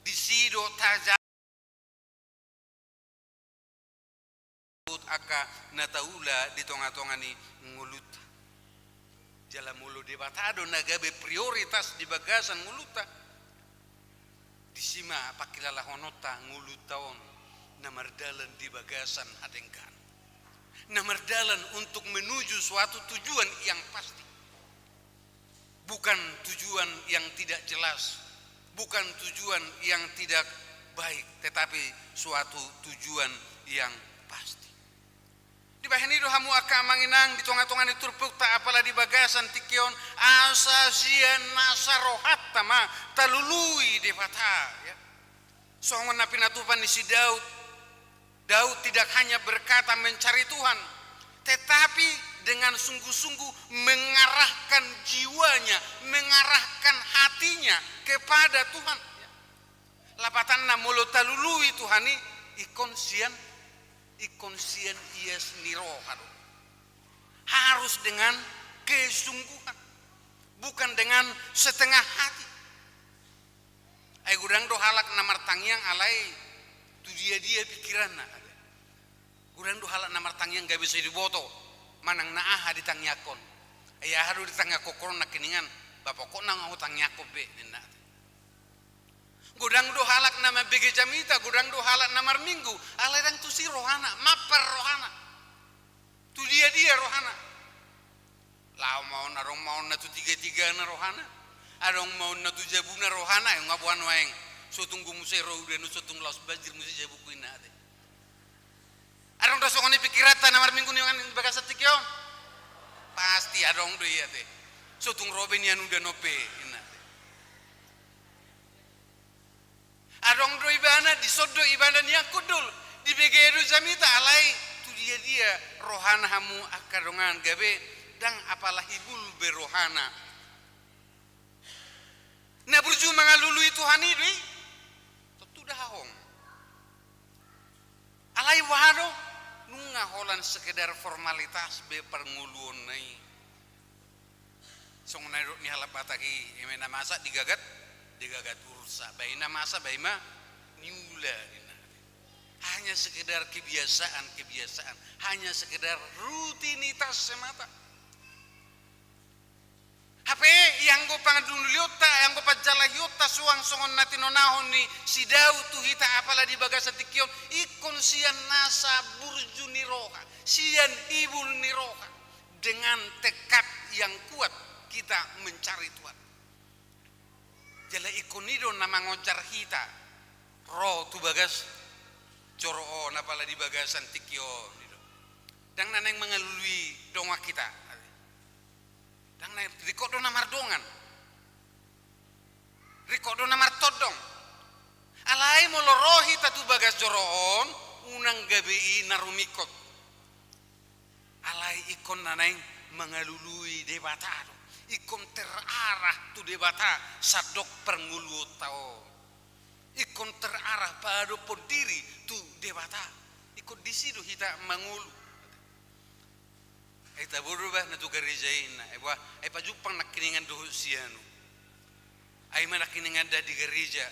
disi do taja angka na taula di tonga-tonga ni ngolunta. Jala molo Debata do na gabe prioritas di bagasan ngolunta, disi ma pangkilalahononta ngolunta on na mardalan di bagasan hadenggan, na mardalan untuk menuju suatu tujuan yang pasti. Bukan tujuan yang tidak jelas, bukan tujuan yang tidak baik, tetapi suatu tujuan yang pasti. Dibahen i do hamu angka amang inang di tonga-tonga ni turpukta, apala di bagasan tingki on, asa sian nasa rohanta ma talului Debata, ya. Songon na pinatupa ni si Daud, Daud tidak hanya berkata mencari Tuhan, tetapi dengan sungguh-sungguh mengarahkan jiwanya, mengarahkan hatinya kepada Tuhan. Lapatanna, molo talului Tuhan i, ingkon sian, ingkon sian ias ni roha do. Harus dengan kesungguhan, bukan dengan setengah hati. Ai godang do halak na martangiang alai tu dia-dia pikiranna. Godang do halak na martangiang gabe sai diboto manang na aha ditangiangkon. Ai aha do ditangiangkon nangkiningan, ba pokokna nga hutangiangkon be ninna. Godang do halak na mambege jamita, godang do halak na marminggu, alai ndang tusi rohana, mampar rohana. Tu dia-dia rohana. Laho ma on, adong ma on na tu tiga-tigana rohana. Adong ma on na tu jabuna rohana, ai nga boan nuaeng. So tung muse ro udan on, so tung laos banjir muse jabungku inna ate. Adong do songon i pikiranta na marminggu ni bagasan tingki on? Pasti adong do i ate. So tung ro be nian udan on pe inna ate. Adong do ibana, dison do ibana nian hundul, dibege do jamita, alai tu dia-dia rohana hamu angka dongan, gabe ndang apala hibul be rohana. Na burju mangalului Tuhan i do i? Tontu ndang hahong. Alai boha do? Nunga holan sekedar formalitas be parngoluonna i. Songon na nidok ni halak Batak i, eme na masa digagat, digagat ursa. Ba i na masa, ba i ma niula ninna. Hanya sekedar kebiasaan-kebiasaan, hanya sekedar rutinitas semata. Hape ianggo pangalulionta, ianggo panjalahionta suang songon na tinonahon ni si Daud tu hita apala di bagasan tingki on, ingkon sian nasa burju ni roha, sian hibul ni roha, dengan tekad yang kuat kita mencari Tuhan. Jala ingkon i do na mangonjar hita ro tu bagas joro on apala di bagasan tingki on i do. Ndang na naeng mangalului dongan hita. Ndang na, ringkot do na mardongan. Ringkot do na martondong. Alai molo ro hita tu bagas joro on, unang gabe i na rumingkot. Alai ingkon na naeng mangalului Debata do. Ingkon terarah tu Debata sandok parngoluonta on. Ingkon terarah padophon diri tu Debata. Ingkon disi do hita mangolu. Ai tabo do bah na tu gareja i ninna, ai boha, ai pajumpang nangkiningan dohot sianu. Ai ma nangkiningan da di gareja.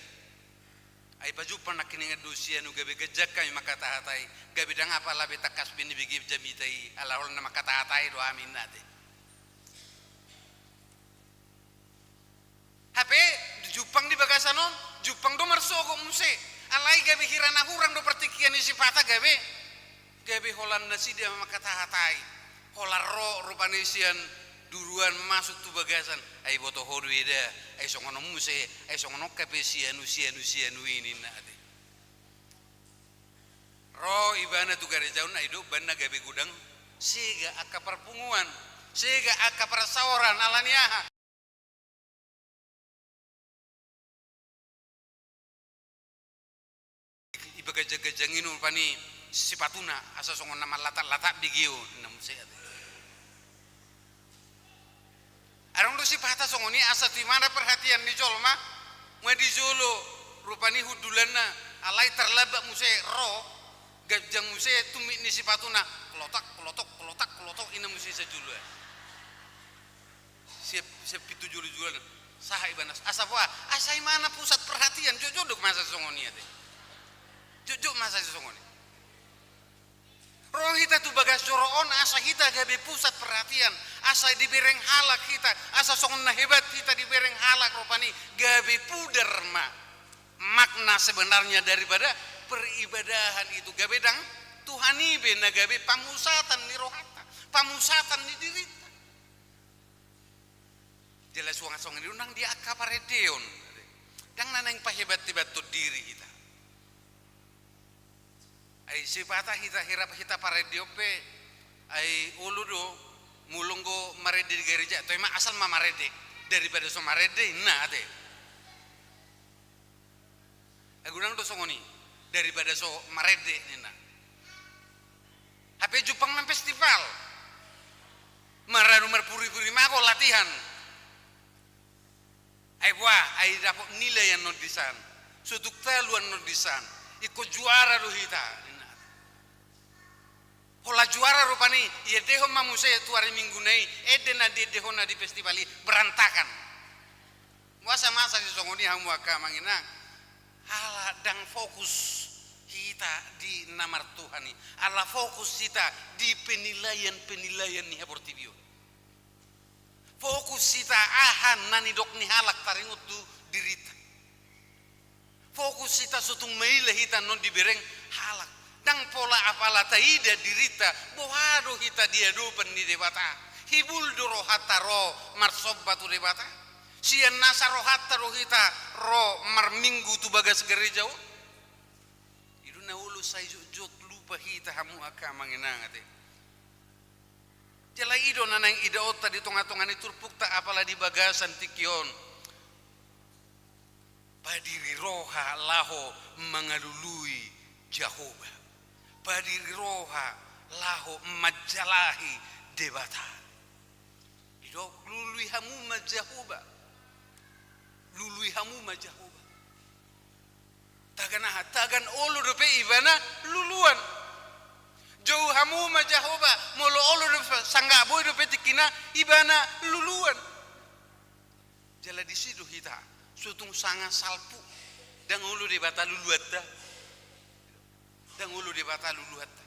Ai pajumpang nangkiningan dohot sianu gabe ganjang hami mangkatahatai, gabe ndang apala be tangkas be nibege jamita i, ala holan na mangkatahatai do hami ninna ate. Hape jumpang di bagasan on, jumpang do marsogot muse. Alai gabe hira na hurang do partingkian ni sipata gabe, gabe holan nasida mangkatahatai. Holan ro rupani sian duruan masuk tu bagasan. Ai boto ho do i da, ai songon on muse, ai songon on hape sianu, sianu, sianu i ninna ate. Ro ibana tu gareja on, ai didok banna gabe godang sega angka parpunguan, sega angka parsaoran, ala ni aha? Ibaganjang-ganjangi rupani sipatuna, asa songon na mallatak-latak bege on, ninna muse ate. Adong do sipata songon i, asa tu ibana perhatian ni jolma, nga di jolo rupani hundulanna, alai tarlambat muse ro, ganjang muse tumit ni sipatuna, klotok, klotok, klotok, klotok, ninna muse sajolo. Siap, siap pintu jolo-jolo. Sahat ibana, asa boha? Asa ibana pusat perhatian, jotjot do masa songon i ate. Jotjot masa songon i. Ro hita tu bagas joro on, asa hita gabe pusat perhatian, asa dibereng halak hita, asa songon na hebat hita dibereng halak rupani, gabe pudar ma makna sebenarnya daripada peribadahan itu, gabe ndang Tuhan i be na gabe pamusatan ni rohanta, pamusatan ni dirinta. Jala suang songon i do nang di angka parendeon. Ndang na naeng pahebat-hebathon diri hita. Ai sipata hita, hira hita parendeon pe, ai olo do, molo anggo marende di gareja, toe ma asal ma marende, daripada so marende, ninna ate. Ai godang do songon i, daripada so marende ninna. Hape jumpang nang festival. Maradu marpuri-puri ma ho latihan. Ai boha, ai dapot nilai annon disan. So tung talu annon disan. Ingkon juara do hita ninna. Holan juara rupani, iendehon ma muse tu ari Minggu na i, ende na diendehonna di festival i berantakan. Boasa masa sisongon i hamu angka amang inang? Ala ndang fokus hita di na martuhan i, ala fokus hita di penilaian-penilaian ni haportibi on. Fokus hita aha na nidok ni halak taringot tu dirinta. Fokus hita so tung maila hita annon dibereng halak. Ndang pola apala taida dirinta, boha do hita di adopan ni Debata. Hibul do rohanta ro marsomba tu Debata. Sian nasa rohanta do hita ro marminggu tu bagas gareja on. I do na olo sai jotjot lupa hita hamu angka amang inang ate. Jala i do na naeng idaonta di tongatonga ni turpukta apala di bagasan tingki on. Padiri roha laho mangalului Jahowa. Padiri roha laho manjalahi Debata. Didok lului hamu ma Jahowa. Lului hamu ma Jahowa. Tagan aha? Tagan olo dope ibana luluan. Jou hamu ma Jahowa, molo olo dope, sanggah boi dope tingkina ibana luluan. Jala disi do hita, so tung sanga salpu, ndang olo Debata luluanta. Ndang olo Debata luluanta.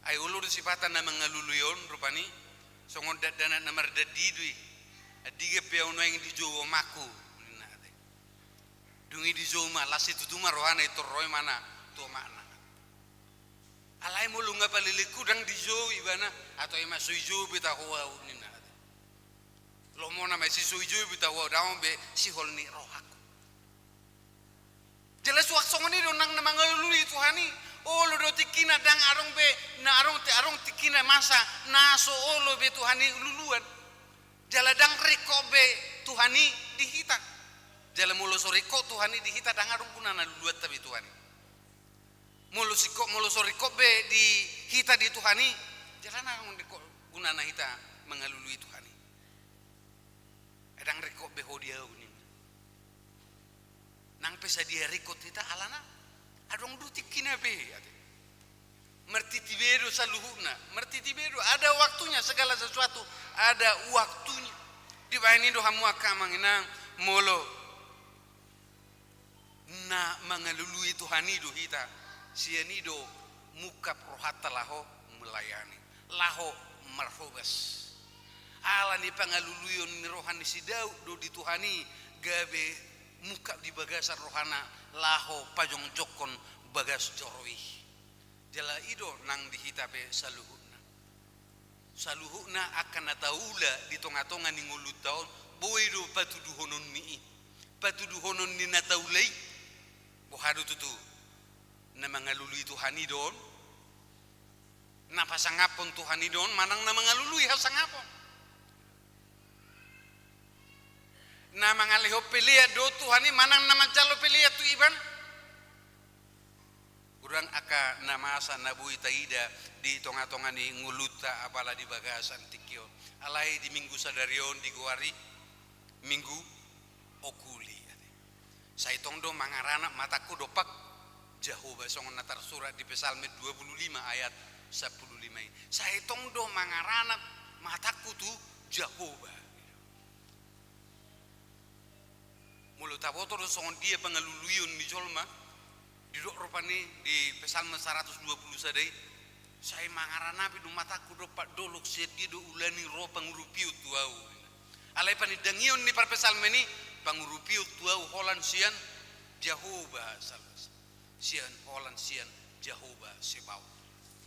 Ai olo do sipata na mangalului on rupani, songon dakdanak na mardandi do i. Andigan pe au nuaeng dijou omakku, ninna ate. Dung i dijou ma, las situtu ma rohana i, torroi ma na tu omakna. Alai molo nga palelengku ndang dijou ibana, atau ima so ijou be taho au, ninna ate. Lomona ma i, si so ijou be taho au, ndang on be sihol ni rohangku. Jala suang songon i do nang na mangalului Tuhan i. Olo do tingkina ndang adong be, na adong, adong tingkina masa na so olo be Tuhan i luluan. Jala ndang ringkot be Tuhan i di hita. Jala molo so ringkot Tuhan i di hita, ndang adong gunana luluanta be Tuhan i. Molo singkot, molo so ringkot be di hita di Tuhan i, jala ndang adong ringkot gunana hita mangalului Tuhan i. Ndang ringkot be ho di au, ninna. Nang pe sadia ringkot hita alana adong do tingkina be, ate. Martiti be do saluhutna, martiti be do, ada waktunya, segala sesuatu ada waktunya. Dibahen i do hamu angka amang inang, molo na mangalului Tuhan i do hita, sian i do mungkap rohanta laho melayani, laho marhobas. Ala ni pangaluluion ni roha ni si Daud do di Tuhan i gabe mungkap di bagasan rohana laho pajongjongkon bagas joro i. Jala i do nang di hita pe saluhutna. Saluhutna angka na taula di tongatonga ni ngolunta on, boi do patuduhononmi i. Patuduhonon ni na taula i. Boha do tutu? Na mangalului Tuhan i do on? Na pasangaphon Tuhan i do on manang na mangalului hasangapon? Na mangalehon pelean do Tuhan i manang na manjalo pelean tu ibana? Godang angka na masa na boi taida di tongatonga ni ngolunta apala di bagasan tingki on. Alai di minggu sadari on digoari minggu okuli. Sai tong do mangaranap matangku dompak Jahowa, songon na tarsurat di Psalmen dua puluh lima ayat sampulu lima i. Sai tong do mangaranap matangku tu Jahowa. Molo taboto do songon dia pangaluluion ni jolma, didok rupani di Psalmen saratus dua puluh sada i, sai mangaranapi do matangku dompak dolok sian dia do ula ni ro pangurupion tu ahu. Alai panindangion ni parpsalmen i, pangurupion tu ahu holan sian Jahowa, sian holan sian Jahowa Sebaot.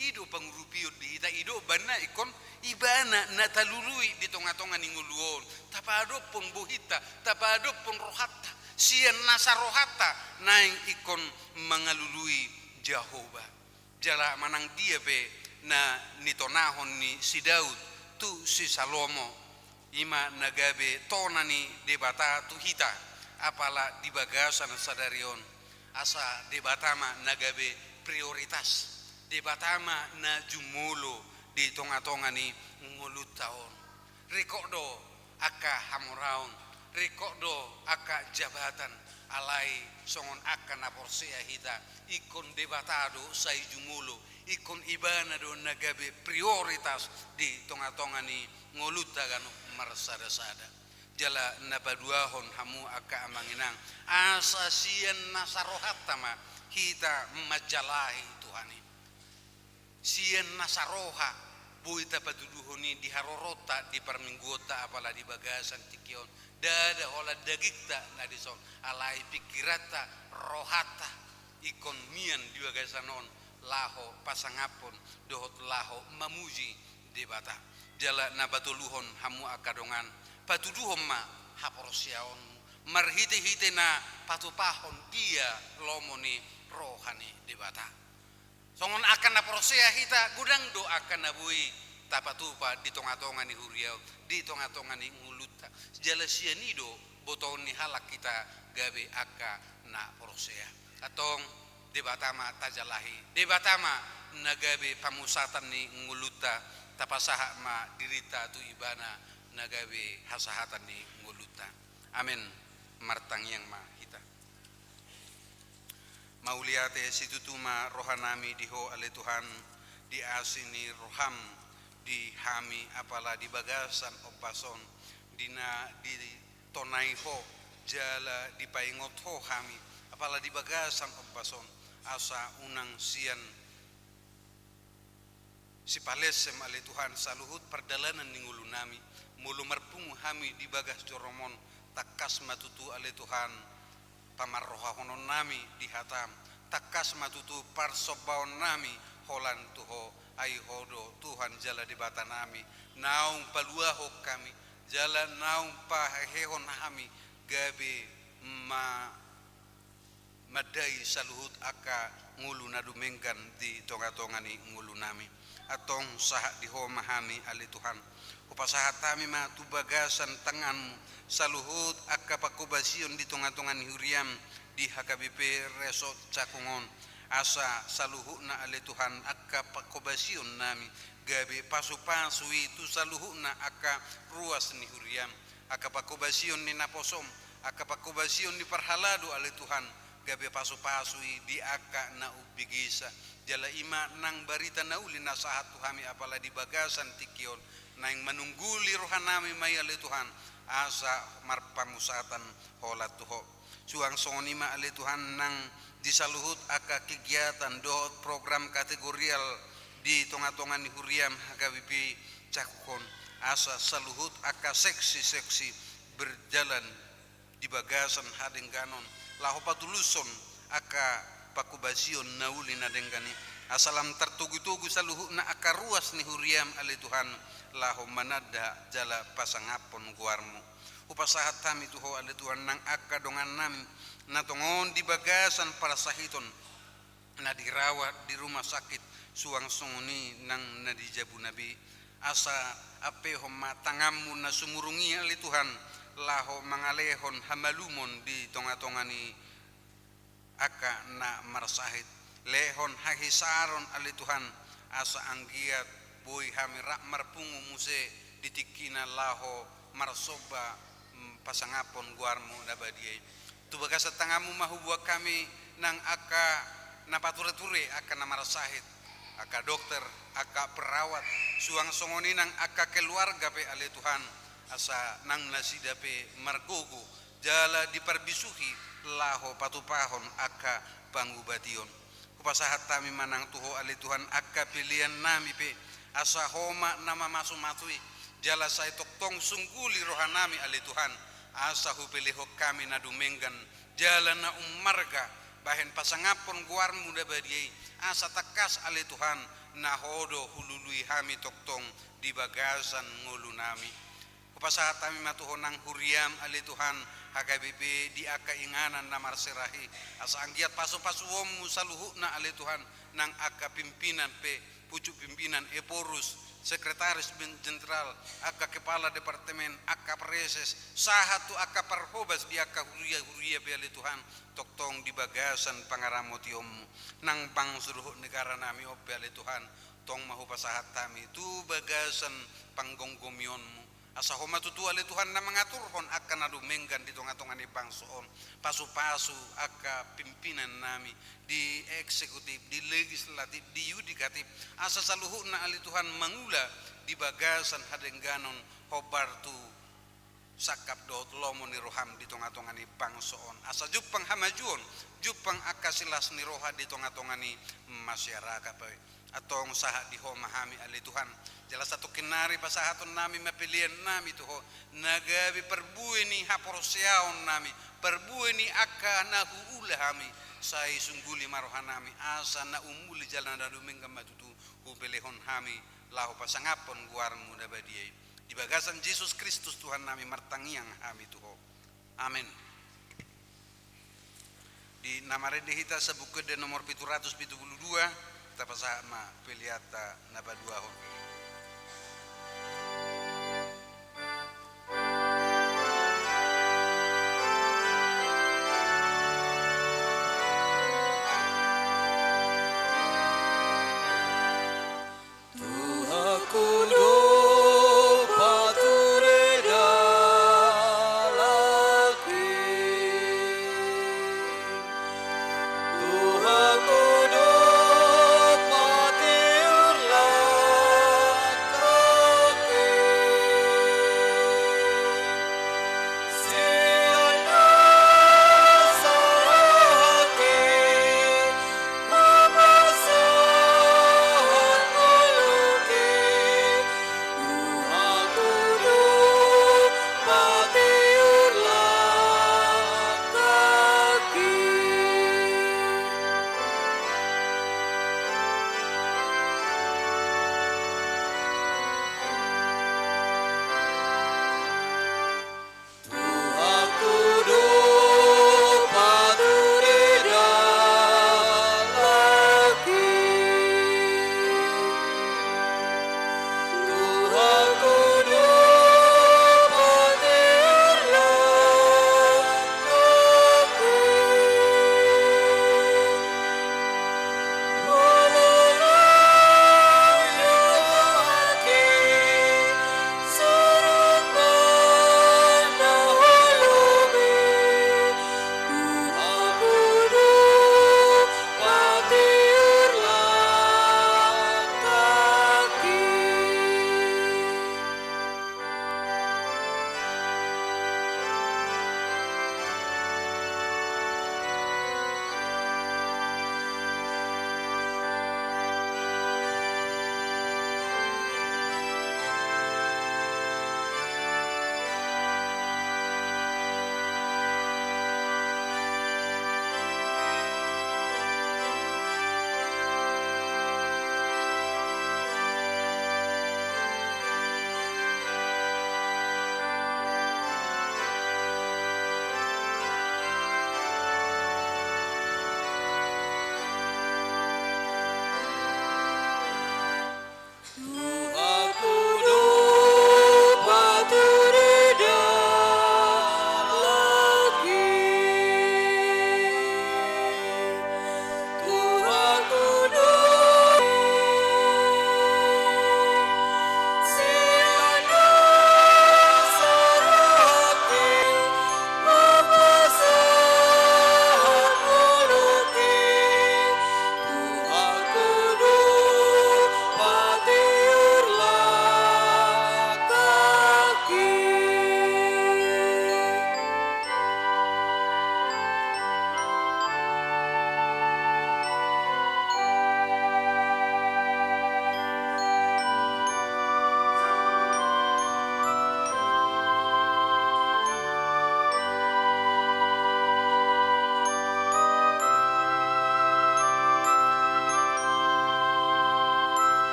I do pangurupion di hita, i do umbahen na ingkon ibana na talului di tongatonga ni ngolu on. Tapadophon bohinta, tapadophon rohanta, sian nasa rohanta naeng ingkon mangalului Jahowa. Jala manang dia pe na nitonahon ni si Daud tu si Salomo, i ma na gabe tona ni Debata tu hita, apala di bagasan sadari on. Asa Debata ma na gabe prioritas, Debata ma na jumolo di tongatonga ni ngolunta on. Ringkot do angka hamoraon, ringkot do angka jabatan, alai songon angka na porsea hita, ingkon Debata do sai jumolo, ingkon ibana do na gabe prioritas di tongatonga ni ngolunta ganup marsadasada. Jala na paduahon hamu angka amang inang, asa sian nasa rohanta ma hita manjalahi Tuhan i. Sian nasa roha boi tapatuduhon i di haroronta, di parmingguonta, apala di bagasan tingki on. Ndada holan dagingta na dison, alai pingkiranta, rohanta ingkon mian di bagasan on, laho pasangaphon dohot laho mamuji Debata. Jala na patoluhon hamu angka dongan, patuduhon ma haporseaonmu marhitehite na patupahon dia lomo ni roha ni Debata. Songon angka na porsea hita, godang do angka na boi tapatupa di tongatonga ni huria on, di tongatonga ni ngolunta. Jala sian i do botoon ni halak hita gabe angka na porsea. Antong, Debata ma tajalahi, Debata ma na gabe pamusatan ni ngolunta, tapasahat ma dirinta tu Ibana na gabe hasahatan ni ngolunta. Amen. Martangiang ma hita. Mauliate situtu ma rohanami di Ho ale Tuhan, di asi ni roham di hami, apala di bagasan ombas on, di na ditonai Ho jala dipaingot Ho hami, apala di bagasan ombas on, asa unang sian sipalesem ale Tuhan saluhut pardalanan ni ngolunami. Molo marpungu hami di bagas jorom on, tangkas ma tutu ale Tuhan pamarrohahononnami di hatam, tangkas ma tutu parsombaonnami holan tu Ho, ai Ho do Tuhan jala Debatanami, naung paluahon hami jala naung pahehehon hami gabe ma mandai saluhut angka ngolu na dumenggan di tongatonga ni ngolunami. Antong sahat di Ho ma hami ale Tuhan. Hupasahat hami ma tu bagasan tanganmu saluhut angka panghobasion di tongatonga ni huriam di H K B P Resort Cakung on. Asa saluhutna ale Tuhan angka panghobasionnami gabe pasupasu i tu saluhutna angka ruas ni huriam, angka panghobasion ni naposom, angka panghobasion ni parhalado ale Tuhan, gabe pasupasu i di angka na umbegesa. Jala i ma nang barita na uli na sahat tu hami apala di bagasan tingki on, naeng manungguli rohanami ma i ale Tuhan, asa marpamusatan holan tu Ho. Suang songon i ma ale Tuhan nang di saluhut angka kegiatan dohot program kategorial di tongatonga ni huriam H K B P Cakung on, asa saluhut angka seksi-seksi berjalan di bagasan hadengganon laho patulushon angka panghobasion na uli na denggan i, asa lam tartogutogu saluhutna angka ruas ni huriam ale Tuhan, laho mananda jala pasangaphon goarmu. Hupasahat hami tu Ho ale Tuhan nang angka dongannami na tongon di bagasan parsahiton, na dirawat di rumah sakit, suang songon i nang na di jabuna be. Asa ampehon ma tanganmu na sumurung i ale Tuhan, laho mangalehon hamalumon di tongatonga ni angka na marsahit. Lehon hahisaron ale Tuhan, asa anggiat boi hami rap marpungu muse di tingkina laho marsomba, mm, pasangaphon goarmu na badia i. Tu bagasan tanganmu ma huboan hami nang angka na patureture, angka na marsahit, angka dokter, angka perawat, suang songon i nang angka keluarga pe ale Tuhan, asa nang nasida pe margogo jala diparbisuhi laho patupahon angka pangubation. Hupasahat hami ma nang tu Ho ale Tuhan angka peleannami pe, asa Ho ma na mamasumasu i, jala sai tongtong sungguli rohanami ale Tuhan, asa hupelehon hami na dumenggan jala na ummarga bahen pasangaphon goarmu na badia i, asa tangkas ale Tuhan na Ho do hulului hami tongtong di bagasan ngolunami. Hupasahat hami ma tu Ho nang huriam ale Tuhan, H K B P di angka inganan na marserahi, asa anggiat pasupasuonmu saluhutna ale Tuhan, nang angka pimpinan pe, pucuk pimpinan, ephorus, sekretaris ben-, jenderal, angka kepala departemen, angka preses, sahat tu angka parhobas di angka huria-huria pe ale Tuhan, tongtong di bagasan pangaramotionmu. Nang bangso dohot negaranami on pe ale Tuhan, tong ma hupasahat hami tu bagasan panggonggomionmu. Asa Ho ma tutu ale Tuhan na mangaturhon angka na dumenggan di tongatonga ni bangso on. Pasupasu angka pimpinannami di eksekutif, di legislatif, di yudikatif. Asa saluhutna ale Tuhan mangula di bagasan hadengganon hombar tu sangkap dohot lomo ni roham di tongatonga ni bangso on, asa jumpang hamajuon, jumpang angka silas ni roha di tongatonga ni masyarakat pe. Antong sahat di Ho ma hami ale Tuhan, jala satongkin nari pasahaton nami ma pelean nami tu Ho, na gabe parbue ni haporseaon nami, parbue ni angka na huula hami, sai sungguli ma roha nami, asa na umuli jala na dumenggan ma tutu hupelehon hami, laho pasangaphon goarmu na badia i. Di bagasan Jesus Kristus Tuhan nami martangiang hami tu Ho. Amen. Di na marende hita Sabuk Ende nomor pitu ratus pitu pulu dua, tapasahat ma peleanta na paduahon. Tuhanku do pature dalanki, Tuhanku do patiur la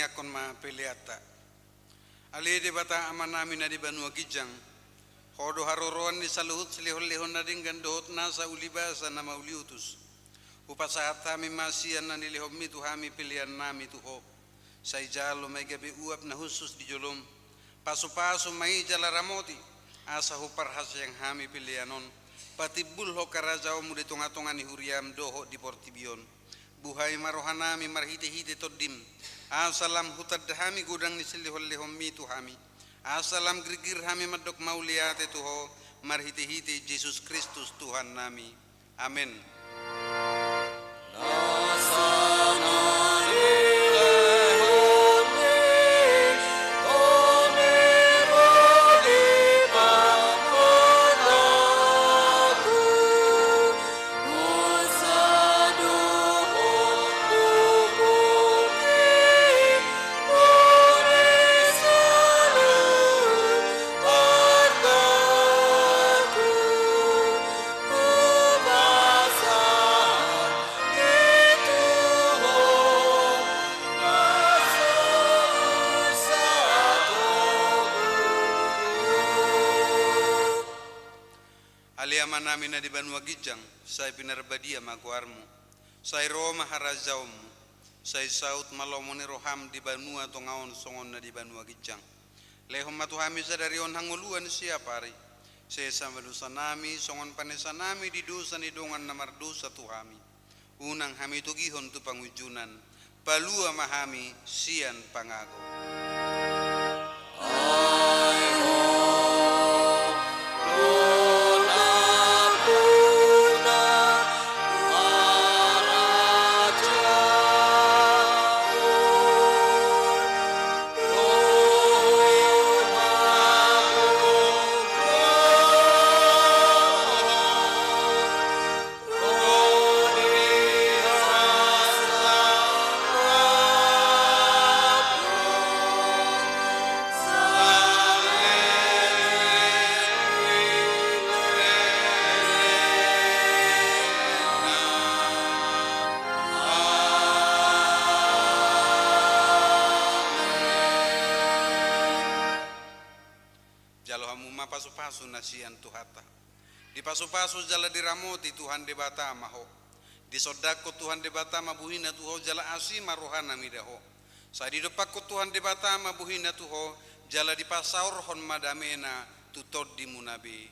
Angkon ma peleanta. Ale Debata Amanami na di banua ginjang, Ho do haroroan ni saluhut silehonlehon na denggan dohot nasa ulibasa na mauliutus. Hupasahat hami ma sian na nilehonMi tu hami peleannami tu Ho. Sai jalo ma i gabe uap na hushus di jolom. Pasupasu ma i jala ramoti, asa huparhaseang hami pelean on. Patimbulhon harajaonMu di tongatonga ni huriaM dohot di portibi on. Buhai ma rohanami marhitehite TondiM, asa lam hutanda hami godang ni silehonlehonMi tu hami, asa lam girgir hami mandok mauliate tu Ho, marhitehite Jesus Kristus Tuhannami. Amen. Ale Amanami na di banua ginjang, sai pinarbadia ma goarMu. Sai ro ma harajaonMu. Sai saut ma lomo ni rohaM di banua tonga on songon na di banua ginjang. Lehon ma tu hami sadari on hangoluan siapari. Sesa ma dosanami songon panesanami di dosa ni dongan na mardosa tu hami. Unang hami togihon tu pangunjunan. Palua ma hami sian pangago. Jalo hamu ma pasupasu na sian Tuhanta. Dipasupasu jala diramoti Tuhan Debata ma ho. Disondangkon Tuhan Debata ma bohiNa tu ho jala asi ma rohaNa mida ho. Sai didompakkon Tuhan Debata ma bohiNa tu ho, jala dipasaorhon ma dameNa tu tondimuna be.